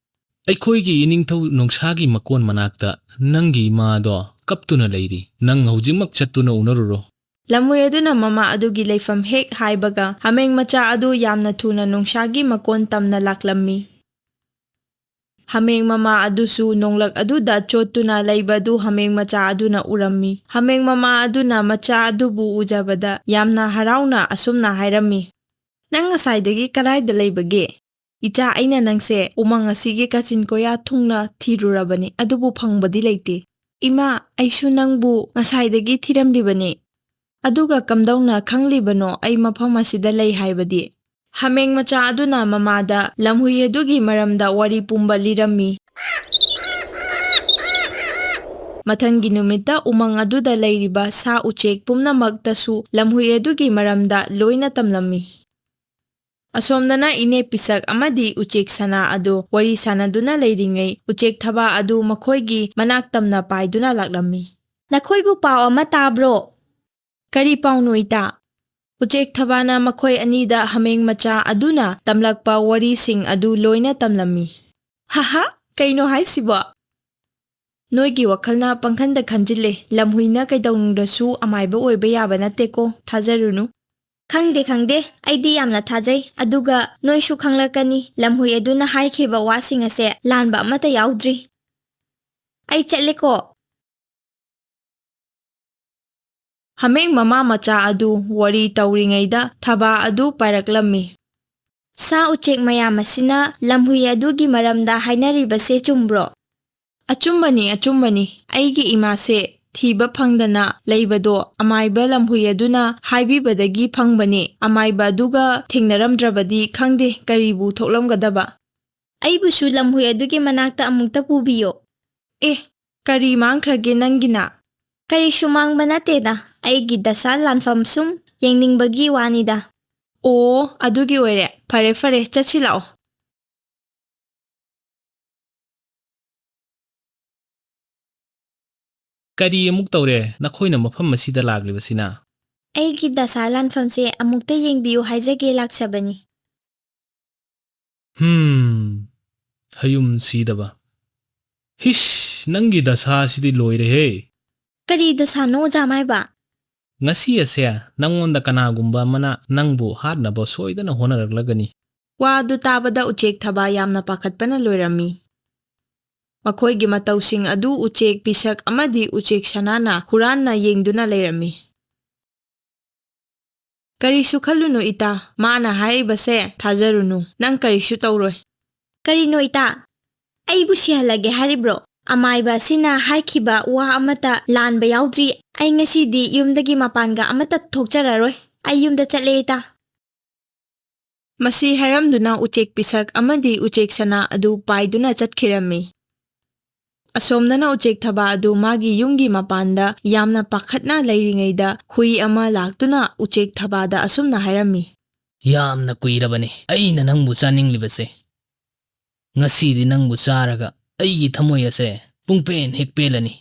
"ꯑꯩꯈꯣꯏꯒꯤ ꯏꯅꯤꯡꯊꯧ ꯅꯣꯡꯁꯥꯒꯤ ꯃꯀꯣꯟ ꯃꯅꯥꯛꯇ ꯅꯪꯒꯤ ꯏꯃꯥꯗꯣ ꯀꯞꯇꯨꯅ ꯂꯩꯔꯤ꯫ ꯅꯪ ꯍꯧꯖꯤꯛꯃꯛ ꯆꯠꯇꯨꯅ ꯎꯅꯔꯨꯔꯣ꯫" ꯂꯝꯍꯨꯏ ꯑꯗꯨꯅ ꯃꯃꯥ ꯑꯗꯨꯒꯤ ꯂꯩꯐꯝ ꯍꯦꯛ ꯍꯥꯏꯕꯒ, ꯍꯥꯃꯦꯡ ꯃꯆꯥ ꯑꯗꯨ ꯌꯥꯝꯅ ꯊꯨꯅ ꯅꯣꯡꯁꯥꯒꯤ ꯃꯀꯣꯟ ꯇꯝꯅ ꯂꯥꯛꯂꯝꯃꯤ꯫ ꯍꯥꯃꯦꯡ ꯃꯃꯥ ꯑꯗꯨꯁꯨ ꯅꯣꯡꯂꯛ ꯑꯗꯨꯗ ꯆꯣꯠꯇꯨꯅ ꯂꯩꯕꯗꯨ ꯍꯥꯃꯦꯡ ꯃꯆꯥ ꯑꯗꯨꯅ ꯎꯔꯝꯃꯤ꯫ ꯍꯥꯃꯦꯡ ꯃꯃꯥ ꯑꯗꯨꯅ ꯃꯆꯥ ꯑꯗꯨꯕꯨ ꯎꯖꯕꯗ ꯌꯥꯝꯅ ꯍꯔꯥꯎꯅ ꯑꯁꯨꯝꯅ ꯍꯥꯏꯔꯝꯃꯤ, "ꯅꯪ ꯉꯁꯥꯏꯗꯒꯤ ꯀꯗꯥꯏꯗ ꯂꯩꯕꯒꯦ? ꯏꯆꯥ, ꯑꯩꯅ ꯅꯪꯁꯦ ꯎꯃꯪ ꯑꯁꯤꯒꯤ ꯀꯥꯆꯤꯟ ꯀꯣꯌꯥ ꯊꯨꯡꯅ ꯊꯤꯔꯨꯔꯕꯅꯤ, ꯑꯗꯨꯕꯨ ꯐꯪꯕꯗꯤ ꯂꯩꯇꯦ꯫" "ꯏꯃꯥ, ꯑꯩꯁꯨ ꯅꯪꯕꯨ ꯉꯁꯥꯏꯗꯒꯤ ꯊꯤꯔꯝꯂꯤꯕꯅꯤ꯫ ꯑꯗꯨꯒ ꯀꯝꯗꯧꯅ ꯈꯪꯂꯤꯕꯅꯣ ꯑꯩ ꯃꯐꯝ ꯑꯁꯤꯗ ꯂꯩ ꯍꯥꯏꯕꯗꯤ?" ꯍꯥꯃꯦꯡ ꯃꯆꯥ ꯑꯗꯨꯅ ꯃꯃꯥꯗ ꯂꯝꯍꯨꯏ ꯑꯗꯨꯒꯤ ꯃꯔꯝꯗ ꯋꯥꯔꯤ ꯄꯨꯝꯕ ꯂꯤꯔꯝꯃꯤ꯫ ꯃꯊꯪꯒꯤ ꯅꯨꯃꯤꯠꯇ ꯎꯃꯪ ꯑꯗꯨꯗ ꯂꯩꯔꯤꯕ ꯁꯥ ꯎꯆꯦꯛ ꯄꯨꯝꯅꯃꯛꯇꯁꯨ ꯂꯝꯍꯨꯏ ꯑꯗꯨꯒꯤ ꯃꯔꯝꯗ ꯂꯣꯏꯅ ꯇꯝꯂꯝꯃꯤ꯫ ꯑꯁꯣꯝꯗꯅ ꯏꯅꯦ ꯄꯤꯁꯛ ꯑꯃꯗꯤ ꯎꯆꯦꯛ ꯁꯅꯥ ꯑꯗꯨ ꯋꯥꯔꯤ ꯁꯥꯟꯅꯗꯨꯅ ꯂꯩꯔꯤꯉꯩ, ꯎꯆꯦꯛ ꯊꯕꯥ ꯑꯗꯨ ꯃꯈꯣꯏꯒꯤ ꯃꯅꯥꯛ ꯇꯝꯅ ꯄꯥꯏꯗꯨꯅ ꯂꯥꯛꯂꯝꯃꯤ꯫ "ꯅꯈꯣꯏꯕꯨ ꯄꯥꯎ ꯑꯃ ꯇꯥꯕ꯭ꯔꯣ?" "ꯀꯔꯤ ꯄꯥꯎꯅꯣ, ꯏꯇꯥ?" ꯎꯆꯦꯛ ꯊꯕꯥꯅ ꯃꯈꯣꯏ ꯑꯅꯤꯗ ꯍꯥꯃꯦꯡ ꯃꯆꯥ ꯑꯗꯨꯅ ꯇꯝꯂꯛꯄ ꯋꯥꯔꯤꯁꯤꯡ ꯑꯗꯨ ꯂꯣꯏꯅ ꯇꯝꯂꯝꯃꯤ꯫ "ꯍꯥꯍꯥ, ꯀꯩꯅꯣ ꯍꯥꯏꯁꯤꯕꯣ? ꯅꯣꯏꯒꯤ ꯋꯥꯈꯜꯅ ꯄꯪꯈꯟꯗ ꯈꯟꯖꯤꯜꯂꯦ꯫ ꯂꯝꯍꯨꯏꯅ ꯀꯩꯗꯧꯅꯨꯡꯗꯁꯨ ꯑꯃꯥꯏꯕ ꯑꯣꯏꯕ ꯌꯥꯕ ꯅꯠꯇꯦꯀꯣ, ꯊꯥꯖꯔꯨꯅꯨ꯫" "ꯈꯪꯗꯦ, ꯈꯪꯗꯦ, ꯑꯩꯗꯤ ꯌꯥꯝꯅ ꯊꯥꯖꯩ꯫ ꯑꯗꯨꯒ ꯅꯣꯏꯁꯨ ꯈꯪꯂꯛꯀꯅꯤ, ꯂꯝꯍꯨꯏ ꯑꯗꯨꯅ ꯍꯥꯏꯈꯤꯕ ꯋꯥꯁꯤꯡ ꯑꯁꯦ ꯂꯥꯟꯕ ꯑꯃꯠꯇ ꯌꯥꯎꯗ꯭ꯔꯤ꯫ ꯑꯩ ꯆꯠꯂꯦꯀꯣ꯫" ꯍꯥꯃꯦꯡ ꯃꯃꯥ ꯃꯆꯥ ꯑꯗꯨ ꯋꯥꯔꯤ ꯇꯧꯔꯤꯉꯩꯗ ꯊꯕꯥ ꯑꯗꯨ ꯄꯥꯏꯔꯛꯂꯝꯃꯤ꯫ "ꯁꯥ ꯎꯆꯦꯛ ꯃꯌꯥꯝ ꯑꯁꯤꯅ ꯂꯝꯍꯨꯏ ꯑꯗꯨꯒꯤ ꯃꯔꯝꯗ ꯍꯥꯏꯅꯔꯤꯕꯁꯦ ꯆꯨꯝꯕ꯭ꯔꯣ?" "ꯑꯆꯨꯝꯕꯅꯤ, ꯑꯆꯨꯝꯕꯅꯤ꯫ ꯑꯩꯒꯤ ꯏꯃꯥꯁꯦ ꯊꯤꯕ ꯐꯪꯗꯅ ꯂꯩꯕꯗꯣ ꯑꯃꯥꯏꯕ ꯂꯝꯍꯨꯏ ꯑꯗꯨꯅ ꯍꯥꯏꯕꯤꯕꯗꯒꯤ ꯐꯪꯕꯅꯤ꯫ ꯑꯃꯥꯏꯕ ꯑꯗꯨꯒ ꯊꯦꯡꯅꯔꯝꯗ꯭ꯔꯕꯗꯤ ꯈꯪꯗꯦ ꯀꯔꯤꯕꯨ ꯊꯣꯛꯂꯝꯒꯗꯕ꯫" "ꯑꯩꯕꯨꯁꯨ ꯂꯝꯍꯨꯏ ꯑꯗꯨꯒꯤ ꯃꯅꯥꯛꯇ ꯑꯃꯨꯛꯇ ꯄꯨꯕꯤꯌꯣ꯫" "ꯑꯦ, ꯀꯔꯤ ꯃꯥꯡꯈ꯭ꯔꯒꯦ ꯅꯪꯒꯤꯅ?" "ꯀꯔꯤꯁꯨ ꯃꯥꯡꯕ ꯅꯠꯇꯦꯗ, ꯑꯩꯒꯤ ꯗꯁꯥ ꯂꯥꯟꯐꯝ ꯁꯨꯝ ꯌꯦꯡꯅꯤꯡꯕꯒꯤ ꯋꯥꯅꯤꯗ꯫" "ꯑꯣ, ꯑꯗꯨꯒꯤ ꯑꯣꯏꯔꯦ꯫ ꯐꯔꯦ, ꯐꯔꯦ, ꯆꯠꯁꯤ ꯂꯥꯛꯑꯣ꯫" ꯀꯔꯤ ꯑꯃꯨꯛ ꯇꯧꯔꯦ, ꯅꯈꯣꯏꯅ ꯃꯐꯝ ꯑꯁꯤꯗ ꯂꯥꯛꯂꯤꯕꯁꯤꯅ? ꯑꯩꯒꯤ ꯗꯁꯥ ꯂꯥꯟꯐꯝꯁꯦ ꯑꯃꯨꯛꯇ ꯌꯦꯡꯕꯤꯌꯨ ꯍꯥꯏꯖꯒꯦ ꯂꯥꯛꯆꯕꯅꯤ꯫ ꯍꯨꯝ, ꯍꯌꯨꯝ ꯁꯤꯗꯕ꯫ ꯍꯤꯁ, ꯅꯪꯒꯤ ꯗꯁꯥꯁꯤꯗꯤ ꯂꯣꯏꯔꯦꯍꯦ꯫ ꯀꯔꯤ ꯗꯁꯥꯅꯣ, ꯑꯣꯖꯥ ꯃꯥꯏꯕ? ꯉꯁꯤ ꯑꯁꯦ ꯅꯪꯉꯣꯟꯗ ꯀꯅꯥꯒꯨꯝꯕ ꯑꯃꯅ ꯅꯪꯕꯨ ꯍꯥꯠꯅꯕ ꯁꯣꯏꯗꯅ ꯍꯣꯠꯅꯔꯛꯂꯒꯅꯤ꯫ ꯋꯥ ꯑꯗꯨ ꯇꯥꯕꯗ ꯎꯆꯦꯛ ꯊꯕꯥ ꯌꯥꯝꯅ ꯄꯥꯈꯠꯄꯅ ꯂꯣꯏꯔꯝꯃꯤ꯫ ꯃꯈꯣꯏꯒꯤ ꯃꯇꯧꯁꯤꯡ ꯑꯗꯨ ꯎꯆꯦꯛ ꯄꯤꯁꯛ ꯑꯃꯗꯤ ꯎꯆꯦꯛ ꯁꯅꯥꯅ ꯍꯨꯔꯥꯟꯅ ꯌꯦꯡꯗꯨꯅ ꯂꯩꯔꯝꯃꯤ꯫ "ꯀꯔꯤꯁꯨ ꯈꯜꯂꯨꯅꯨ ꯏꯇꯥ, ꯃꯥꯅ ꯍꯥꯏꯔꯤꯕꯁꯦ ꯊꯥꯖꯔꯨꯅꯨ, ꯅꯪ ꯀꯔꯤꯁꯨ ꯇꯧꯔꯣꯏ꯫" "ꯀꯔꯤꯅꯣ ꯏꯇꯥ? ꯑꯩꯕꯨ ꯁꯤꯍꯜꯂꯒꯦ ꯍꯥꯏꯔꯤꯕ꯭ꯔꯣ? ꯑꯃꯥꯏꯕ ꯑꯁꯤꯅ ꯍꯥꯏꯈꯤꯕ ꯋꯥ ꯑꯃꯠꯇ ꯂꯥꯟꯕ ꯌꯥꯎꯗ꯭ꯔꯤ꯫ ꯑꯩ ꯉꯁꯤꯗꯤ ꯌꯨꯝꯗꯒꯤ ꯃꯄꯥꯟꯒ ꯑꯃꯠꯇ ꯊꯣꯛꯆꯔꯔꯣꯏ꯫ ꯑꯩ ꯌꯨꯝꯗ ꯆꯠꯂꯦ ꯏꯇꯥ꯫" ꯃꯁꯤ ꯍꯥꯏꯔꯝꯗꯨꯅ ꯎꯆꯦꯛ ꯄꯤꯁꯛ ꯑꯃꯗꯤ ꯎꯆꯦꯛ ꯁꯅꯥ ꯑꯗꯨ ꯄꯥꯏꯗꯨꯅ ꯆꯠꯈꯤꯔꯝꯃꯤ꯫ ꯑꯁꯣꯝꯗꯅ ꯎꯆꯦꯛ ꯊꯕꯥ ꯑꯗꯨ ꯃꯥꯒꯤ ꯌꯨꯝꯒꯤ ꯃꯄꯥꯟꯗ ꯌꯥꯝꯅ ꯄꯥꯈꯠꯅ ꯂꯩꯔꯤꯉꯩꯗ ꯍꯨꯏ ꯑꯃ ꯂꯥꯛꯇꯨꯅ ꯎꯆꯦꯛ ꯊꯕꯥꯗ ꯑꯁꯨꯝꯅ ꯍꯥꯏꯔꯝꯃꯤ꯫ "ꯌꯥꯝꯅ ꯀꯨꯏꯔꯕꯅꯤ ꯑꯩꯅ ꯅꯪꯕꯨ ꯆꯥꯅꯤꯡꯂꯤꯕꯁꯦ꯫ ꯉꯁꯤꯗꯤ ꯅꯪꯕꯨ ꯆꯥꯔꯒ ꯑꯩꯒꯤ ꯊꯃꯣꯏ ꯑꯁꯦ ꯄꯨꯡꯄꯦꯟ ꯍꯦꯛ ꯄꯦꯜꯂꯅꯤ꯫"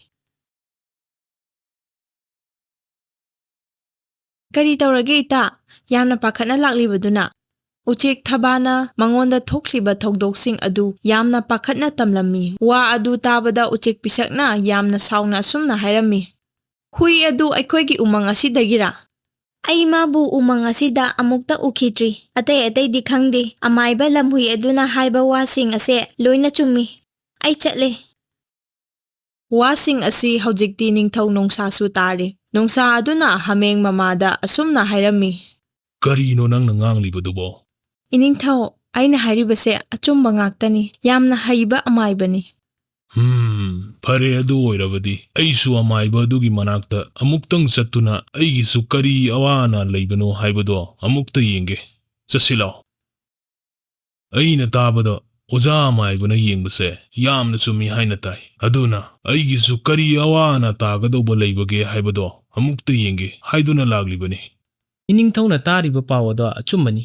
"ꯀꯔꯤ ꯇꯧꯔꯒꯦ ꯏꯇꯥ? ꯌꯥꯝꯅ ꯄꯥꯈꯠꯅ ꯂꯥꯛꯂꯤꯕꯗꯨꯅ?" ꯎꯆꯦꯛ ꯊꯕꯥꯅ ꯃꯉꯣꯟꯗ ꯊꯣꯛꯂꯤꯕ ꯊꯧꯗꯣꯛꯁꯤꯡ ꯑꯗꯨ ꯌꯥꯝꯅ ꯄꯥꯈꯠꯅ ꯇꯝꯂꯝꯃꯤ꯫ ꯋꯥ ꯑꯗꯨ ꯇꯥꯕꯗ ꯎꯆꯦꯛ ꯄꯤꯁꯛꯅ ꯌꯥꯝꯅ ꯁꯥꯎꯅ ꯑꯁꯨꯝꯅ ꯍꯥꯏꯔꯝꯃꯤ, "ꯍꯨꯏ ꯑꯗꯨ ꯑꯩꯈꯣꯏꯒꯤ ꯎꯃꯪ ꯑꯁꯤꯗꯒꯤꯔꯥ?" "ꯑꯩ ꯃꯥꯕꯨ ꯎꯃꯪ ꯑꯁꯤꯗ ꯑꯃꯨꯛꯇ ꯎꯈꯤꯗ꯭ꯔꯤ꯫ ꯑꯇꯩ ꯑꯇꯩꯗꯤ ꯈꯪꯗꯦ꯫ ꯑꯃꯥꯏꯕ ꯂꯝꯍꯨꯏ ꯑꯗꯨꯅ ꯍꯥꯏꯕ ꯋꯥꯁꯤꯡ ꯑꯁꯦ ꯂꯣꯏꯅ ꯆꯨꯝꯃꯤ꯫ ꯑꯩ ꯆꯠꯂꯦ꯫" ꯋꯥꯁꯤꯡ ꯑꯁꯤ ꯍꯧꯖꯤꯛꯇꯤ ꯅꯤꯡꯊꯧ ꯅꯣꯡꯁꯥꯁꯨ ꯇꯥꯔꯤ꯫ ꯅꯣꯡꯁꯥ ꯑꯗꯨꯅ ꯍꯥꯃꯦꯡ ꯃꯃꯥꯗ ꯑꯁꯨꯝꯅ ꯍꯥꯏꯔꯝꯃꯤ, "ꯀꯔꯤꯅꯣ ꯅꯪꯅ ꯉꯥꯡꯂꯤꯕꯗꯨꯕꯣ?" "ꯏꯅꯤꯡꯊꯧ, ꯑꯩꯅ ꯍꯥꯏꯔꯤꯕꯁꯦ ꯑꯆꯨꯝꯕ ꯉꯥꯛꯇꯅꯤ꯫ ꯌꯥꯝꯅ ꯍꯩꯕ ꯑꯃꯥꯏꯕꯅꯤ꯫" "ꯍꯝ, ꯐꯔꯦ, ꯑꯗꯨ ꯑꯣꯏꯔꯕꯗꯤ ꯑꯩꯁꯨ ꯑꯃꯥꯏꯕ ꯑꯗꯨꯒꯤ ꯃꯅꯥꯛꯇ ꯑꯃꯨꯛꯇꯪ ꯆꯠꯇꯨꯅ ꯑꯩꯒꯤꯁꯨ ꯀꯔꯤ ꯑꯋꯥ ꯑꯅꯥ ꯂꯩꯕꯅꯣ ꯍꯥꯏꯕꯗꯣ ꯑꯃꯨꯛꯇ ꯌꯦꯡꯒꯦ꯫ ꯆꯠꯁꯤꯜꯂꯣ꯫" "ꯑꯩꯅ ꯇꯥꯕꯗ ꯑꯣꯖꯥ ꯑꯃꯥꯏꯕꯅ ꯌꯦꯡꯕꯁꯦ ꯌꯥꯝꯅ ꯆꯨꯝꯃꯤ ꯍꯥꯏꯅ ꯇꯥꯏ꯫ ꯑꯗꯨꯅ ꯑꯩꯒꯤꯁꯨ ꯀꯔꯤ ꯑꯋꯥ ꯑꯅꯥ ꯇꯥꯒꯗꯧꯕ ꯂꯩꯕꯒꯦ ꯍꯥꯏꯕꯗꯣ ꯑꯃꯨꯛꯇ ꯌꯦꯡꯒꯦ ꯍꯥꯏꯗꯨꯅ ꯂꯥꯛꯂꯤꯕꯅꯤ꯫" ꯏꯅꯤꯡꯊꯧꯅ ꯇꯥꯔꯤꯕ ꯄꯥꯎ ꯑꯗꯣ ꯑꯆꯨꯝꯕꯅꯤ꯫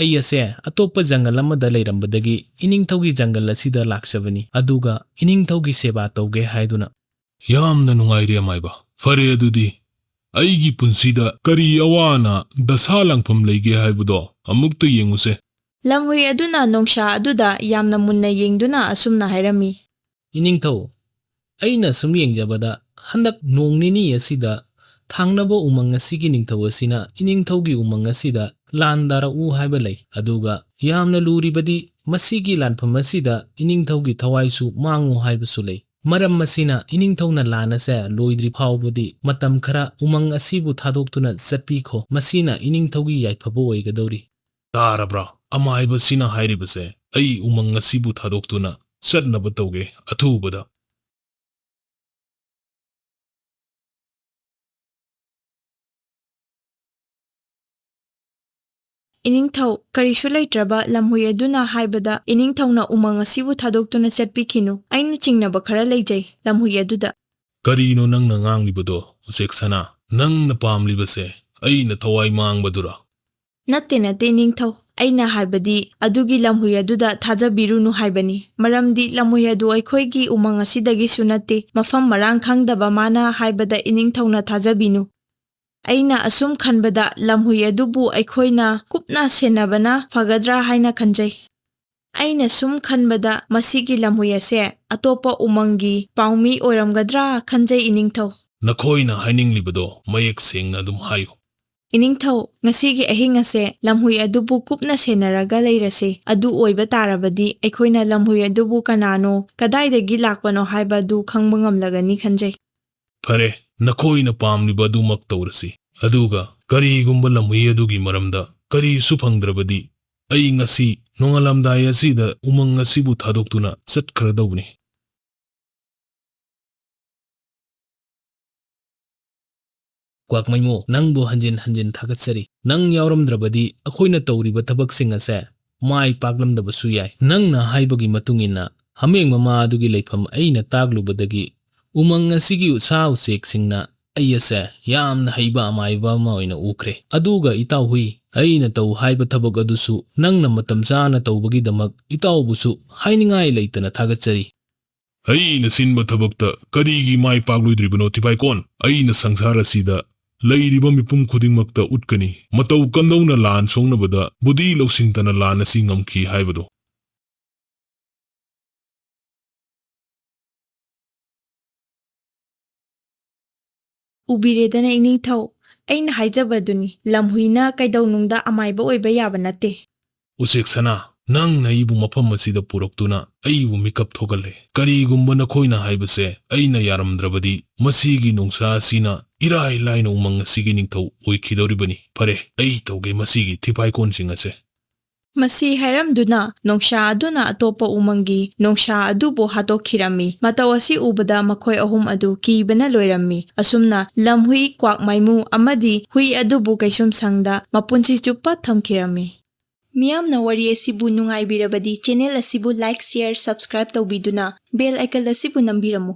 ꯑꯩ ꯑꯁꯦ ꯑꯇꯣꯞꯄ ꯖꯪꯒꯜ ꯑꯃꯗ ꯂꯩꯔꯝꯕꯗꯒꯤ ꯏꯅꯤꯡꯊꯧꯒꯤ ꯖꯪꯒꯜ ꯑꯁꯤꯗ ꯂꯥꯛꯆꯕꯅꯤ, ꯑꯗꯨꯒ ꯏꯅꯤꯡꯊꯧꯒꯤ ꯁꯦꯕꯥ ꯇꯧꯒꯦ ꯍꯥꯏꯗꯨꯅ꯫ ꯌꯥꯝꯅ ꯅꯨꯡꯉꯥꯏꯔꯦ, ꯑꯃꯥꯏꯕ꯫ ꯐꯔꯦ, ꯑꯗꯨꯗꯤ ꯑꯩꯒꯤ ꯄꯨꯟꯁꯤꯗ ꯀꯔꯤ ꯑꯋꯥ ꯑꯅꯥ, ꯗꯁꯥ ꯂꯥꯡꯐꯝ ꯂꯩꯒꯦ ꯍꯥꯏꯕꯗꯣ ꯑꯃꯨꯛꯇ ꯌꯦꯡꯉꯨꯁꯦ꯫ ꯂꯝꯍꯨꯏ ꯑꯗꯨꯅ ꯅꯣꯡꯁꯥ ꯑꯗꯨꯗ ꯌꯥꯝꯅ ꯃꯨꯟꯅ ꯌꯦꯡꯗꯨꯅ ꯑꯁꯨꯝꯅ ꯍꯥꯏꯔꯝꯃꯤ꯫ "ꯏꯅꯤꯡꯊꯧ, ꯑꯩꯅ ꯁꯨꯝ ꯌꯦꯡꯖꯕꯗ, ꯍꯟꯗꯛ ꯅꯣꯡ ꯅꯤꯅꯤ ꯑꯁꯤꯗ ꯊꯥꯡꯅꯕ ꯎꯃꯪ ꯑꯁꯤꯒꯤ ꯅꯤꯡꯊꯧ ꯑꯁꯤꯅ ꯏꯅꯤꯡꯊꯧꯒꯤ ꯎꯃꯪ ꯑꯁꯤꯗ ꯂꯥꯟꯗꯥꯔꯛꯎ ꯍꯥꯏꯕ ꯂꯩ꯫ ꯑꯗꯨꯒ ꯌꯥꯝꯅ ꯂꯨꯔꯤꯕꯗꯤ, ꯃꯁꯤꯒꯤ ꯂꯥꯟꯐꯝ ꯑꯁꯤꯗ ꯏꯅꯤꯡꯊꯧꯒꯤ ꯊꯋꯥꯏꯁꯨ ꯃꯥꯡꯉꯨ ꯍꯥꯏꯕꯁꯨ ꯂꯩ꯫ ꯃꯔꯝ ꯑꯁꯤꯅ ꯏꯅꯤꯡꯊꯧꯅ ꯂꯥꯟ ꯑꯁꯦ ꯂꯣꯏꯗ꯭ꯔꯤ ꯐꯥꯎꯕꯗꯤ ꯃꯇꯝ ꯈꯔ ꯎꯃꯪ ꯑꯁꯤꯕꯨ ꯊꯥꯗꯣꯛꯇꯨꯅ ꯆꯠꯄꯤꯈꯣ꯫ ꯃꯁꯤꯅ ꯏꯅꯤꯡꯊꯧꯒꯤ ꯌꯥꯏꯐꯕ ꯑꯣꯏꯒꯗꯧꯔꯤ꯫" "ꯇꯥꯔꯕ꯭ꯔꯥ? ꯑꯃꯥꯏꯕꯁꯤꯅ ꯍꯥꯏꯔꯤꯕꯁꯦ, ꯑꯩ ꯎꯃꯪ ꯑꯁꯤꯕꯨ ꯊꯥꯗꯣꯛꯇꯨꯅ ꯆꯠꯅꯕ ꯇꯧꯒꯦ ꯑꯊꯨꯕꯗ꯫" "ꯏꯅꯤꯡꯊꯧ, ꯀꯔꯤꯁꯨ ꯂꯩꯇ꯭ꯔꯕ ꯂꯝꯍꯨꯏ ꯑꯗꯨꯅ ꯍꯥꯏꯕꯗ ꯏꯅꯤꯡꯊꯧꯅ ꯎꯃꯪ ꯑꯁꯤꯕꯨ ꯊꯥꯗꯣꯛꯇꯨꯅ ꯆꯠꯄꯤꯈꯤꯅꯨ꯫ ꯑꯩꯅ ꯆꯤꯡꯅꯕ ꯈꯔ ꯂꯩꯖꯩ ꯂꯝꯍꯨꯏ ꯑꯗꯨꯗ꯫" "ꯀꯔꯤꯅꯣ ꯅꯪꯅ ꯉꯥꯡꯂꯤꯕꯗꯣ, ꯎꯆꯦꯛ ꯁꯅꯥ? ꯅꯪꯅ ꯄꯥꯝꯂꯤꯕꯁꯦ ꯑꯩꯅ ꯊꯋꯥꯏ ꯃꯥꯡꯕꯗꯨꯔꯥ?" "ꯅꯠꯇꯦ, ꯅꯠꯇꯦ, ꯏꯅꯤꯡꯊꯧ꯫ ꯑꯩꯅ ꯍꯥꯏꯕꯗꯤ ꯑꯗꯨꯒꯤ ꯂꯝꯍꯨꯏ ꯑꯗꯨꯗ ꯊꯥꯖꯕꯤꯔꯨꯅꯨ ꯍꯥꯏꯕꯅꯤ꯫ ꯃꯔꯝꯗꯤ ꯂꯝꯍꯨꯏ ꯑꯗꯨ ꯑꯩꯈꯣꯏꯒꯤ ꯎꯃꯪ ꯑꯁꯤꯗꯒꯤꯁꯨ ꯅꯠꯇꯦ꯫ ꯃꯐꯝ ꯃꯔꯥꯡ ꯈꯪꯗꯕ ꯃꯥꯅ ꯍꯥꯏꯕꯗ ꯏꯅꯤꯡꯊꯧꯅ ꯊꯥꯖꯕꯤꯅꯨ꯫ ꯑꯩꯅ ꯑꯁꯨꯝ ꯈꯟꯕꯗ ꯂꯝꯍꯨꯏ ꯑꯗꯨꯕꯨ ꯑꯩꯈꯣꯏꯅ ꯀꯨꯞꯅ ꯁꯦꯟꯅꯕꯅ ꯐꯒꯗ꯭ꯔꯥ ꯍꯥꯏꯅ ꯈꯟꯖꯩ꯫ ꯑꯩꯅ ꯁꯨꯝ ꯈꯟꯕꯗ ꯃꯁꯤꯒꯤ ꯂꯝꯍꯨꯏ ꯑꯁꯦ ꯑꯇꯣꯞꯄ ꯎꯃꯪꯒꯤ ꯄꯥꯎꯃꯤ ꯑꯣꯏꯔꯝꯒꯗ꯭ꯔꯥ ꯈꯟꯖꯩ, ꯏꯅꯤꯡꯊꯧ꯫" "ꯅꯈꯣꯏꯅ ꯍꯥꯏꯅꯤꯡꯂꯤꯕꯗꯣ ꯃꯌꯦꯛ ꯁꯦꯡꯅ ꯑꯗꯨꯝ ꯍꯥꯏꯌꯨ꯫" "ꯏꯅꯤꯡꯊꯧ, ꯉꯁꯤꯒꯤ ꯑꯍꯤꯡ ꯑꯁꯦ ꯂꯝꯍꯨꯏ ꯑꯗꯨꯕꯨ ꯀꯨꯞꯅ ꯁꯦꯟꯅꯔꯒ ꯂꯩꯔꯁꯤ꯫ ꯑꯗꯨ ꯑꯣꯏꯕ ꯇꯥꯔꯕꯗꯤ ꯑꯩꯈꯣꯏꯅ ꯂꯝꯍꯨꯏ ꯑꯗꯨꯕꯨ ꯀꯅꯥꯅꯣ, ꯀꯗꯥꯏꯗꯒꯤ ꯂꯥꯛꯄꯅꯣ ꯍꯥꯏꯕꯗꯨ ꯈꯪꯕ ꯉꯝꯂꯒꯅꯤ ꯈꯟꯖꯩ꯫" "ꯐꯔꯦ, ꯅꯈꯣꯏꯅ ꯄꯥꯝꯂꯤꯕ ꯑꯗꯨꯃꯛ ꯇꯧꯔꯁꯤ꯫ ꯑꯗꯨꯒ ꯀꯔꯤꯒꯨꯝꯕ ꯂꯝꯍꯨꯏ ꯑꯗꯨꯒꯤ ꯃꯔꯝꯗ ꯀꯔꯤꯁꯨ ꯐꯪꯗ꯭ꯔꯕꯗꯤ, ꯑꯩ ꯉꯁꯤ ꯅꯣꯡꯉꯥꯜꯂꯝꯗꯥꯏ ꯑꯁꯤꯗ ꯎꯃꯪ ꯑꯁꯤꯕꯨ ꯊꯥꯗꯣꯛꯇꯨꯅ ꯆꯠꯈ꯭ꯔꯗꯧꯕꯅꯤ꯫" "ꯀ꯭ꯋꯥꯛꯃꯩꯃꯣ, ꯅꯪꯕꯨ ꯍꯟꯖꯤꯟ ꯍꯟꯖꯤꯟ ꯊꯥꯒꯠꯆꯔꯤ꯫ ꯅꯪ ꯌꯥꯎꯔꯝꯗ꯭ꯔꯕꯗꯤ ꯑꯩꯈꯣꯏꯅ ꯇꯧꯔꯤꯕ ꯊꯕꯛꯁꯤꯡ ꯑꯁꯦ ꯃꯥꯏ ꯄꯥꯛꯂꯝꯗꯕꯁꯨ ꯌꯥꯏ꯫ ꯅꯪꯅ ꯍꯥꯏꯕꯒꯤ ꯃꯇꯨꯡ ꯏꯟꯅ, ꯍꯥꯃꯦꯡ ꯃꯃꯥ ꯑꯗꯨꯒꯤ ꯂꯩꯐꯝ ꯑꯩꯅ ꯇꯥꯛꯂꯨꯕꯗꯒꯤ ꯎꯃꯪ ꯑꯁꯤꯒꯤ ꯁꯥ ꯎꯆꯦꯛꯁꯤꯡꯅ ꯑꯩ ꯑꯁꯦ ꯌꯥꯝꯅ ꯍꯩꯕ ꯑꯃꯥꯏꯕ ꯑꯃ ꯑꯣꯏꯅ ꯎꯈ꯭ꯔꯦ꯫ ꯑꯗꯨꯒ ꯏꯇꯥꯎ ꯍꯨꯏ, ꯑꯩꯅ ꯇꯧ ꯍꯥꯏꯕ ꯊꯕꯛ ꯑꯗꯨꯁꯨ ꯅꯪꯅ ꯃꯇꯝ ꯆꯥꯅ ꯇꯧꯕꯒꯤꯗꯃꯛ ꯏꯇꯥꯎꯕꯨꯁꯨ ꯍꯥꯏꯅꯤꯡꯉꯥꯏ ꯂꯩꯇꯅ ꯊꯥꯒꯠꯆꯔꯤ꯫" ꯑꯩꯅ ꯁꯤꯟꯕ ꯊꯕꯛꯇ ꯀꯔꯤꯒꯤ ꯃꯥꯏ ꯄꯥꯛꯂꯣꯏꯗ꯭ꯔꯤꯕꯅꯣ, ꯊꯤꯄꯥꯏꯀꯣꯟ? ꯑꯩꯅ ꯁꯪꯁꯥꯔ ꯑꯁꯤꯗ ꯂꯩꯔꯤꯕ ꯃꯤꯄꯨꯝ ꯈꯨꯗꯤꯡꯃꯛꯇ ꯎꯠꯀꯅꯤ, ꯃꯇꯧ ꯀꯝꯗꯧꯅ ꯂꯥꯟ ꯁꯣꯛꯅꯕꯗ ꯕꯨꯙꯤ ꯂꯧꯁꯤꯡ ꯇꯅ ꯂꯥꯟ ꯑꯁꯤ ꯉꯝꯈꯤ ꯍꯥꯏꯕꯗꯣ꯫ ꯎꯕꯤꯔꯦꯗꯅ, ꯏꯅꯤꯡꯊꯧ, ꯑꯩꯅ ꯍꯥꯏꯖꯕꯗꯨꯅꯤ, ꯂꯝꯍꯨꯏꯅ ꯀꯩꯗꯧꯅꯨꯡꯗ ꯑꯃꯥꯏꯕ ꯑꯣꯏꯕ ꯌꯥꯕ ꯅꯠꯇꯦ꯫ ꯎꯆꯦꯛ ꯁꯅꯥ, ꯅꯪꯅ ꯑꯩꯕꯨ ꯃꯐꯝ ꯑꯁꯤꯗ ꯄꯨꯔꯛꯇꯨꯅ ꯑꯩꯕꯨ ꯃꯤꯀꯞ ꯊꯣꯛꯍꯜꯂꯦ꯫ ꯀꯔꯤꯒꯨꯝꯕ ꯅꯈꯣꯏꯅ ꯍꯥꯏꯕꯁꯦ ꯑꯩꯅ ꯌꯥꯔꯝꯗ꯭ꯔꯕꯗꯤ, ꯃꯁꯤꯒꯤ ꯅꯣꯡꯁꯥ ꯑꯁꯤꯅ ꯏꯔꯥꯏ ꯂꯥꯏꯅ ꯎꯃꯪ ꯑꯁꯤꯒꯤ ꯅꯤꯡꯊꯧ ꯑꯣꯏꯈꯤꯗꯧꯔꯤꯕꯅꯤ꯫ ꯐꯔꯦ, ꯑꯩ ꯇꯧꯒꯦ ꯃꯁꯤꯒꯤ ꯊꯤꯄꯥꯏꯀꯣꯟꯁꯤꯡ ꯑꯁꯦ꯫ ꯃꯁꯤ ꯍꯥꯏꯔꯝꯗꯨꯅ ꯅꯣꯡꯁꯥ ꯑꯗꯨꯅ ꯑꯇꯣꯞꯄ ꯎꯃꯪꯒꯤ ꯅꯣꯡꯁꯥ ꯑꯗꯨꯕꯨ ꯍꯥꯠꯇꯣꯛꯈꯤꯔꯝꯃꯤ꯫ ꯃꯇꯧ ꯑꯁꯤ ꯎꯕꯗ ꯃꯈꯣꯏ ꯑꯍꯨꯝ ꯑꯗꯨ ꯀꯤꯕꯅ ꯂꯣꯏꯔꯝꯃꯤ꯫ ꯑꯁꯨꯝꯅ ꯂꯝꯍꯨꯏ, ꯀ꯭ꯋꯥꯛ ꯃꯥꯏꯃꯨ ꯑꯃꯗꯤ ꯍꯨꯏ ꯑꯗꯨꯕꯨ ꯀꯩꯁꯨꯝꯁꯪꯗ ꯃꯄꯨꯟꯁꯤ ꯆꯨꯞꯄ ꯊꯝꯈꯤꯔꯝꯃꯤ꯫ ꯃꯤꯌꯥꯝꯅ ꯋꯥꯔꯤ ꯑꯁꯤꯕꯨ ꯅꯨꯡꯉꯥꯏꯕꯤꯔꯕꯗꯤ channel ꯑꯁꯤꯕꯨ like, share, subscribe ꯇꯧꯕꯤꯗꯨꯅ bell icon ꯑꯁꯤꯕꯨ ꯅꯝꯕꯤꯔꯝꯃꯨ꯫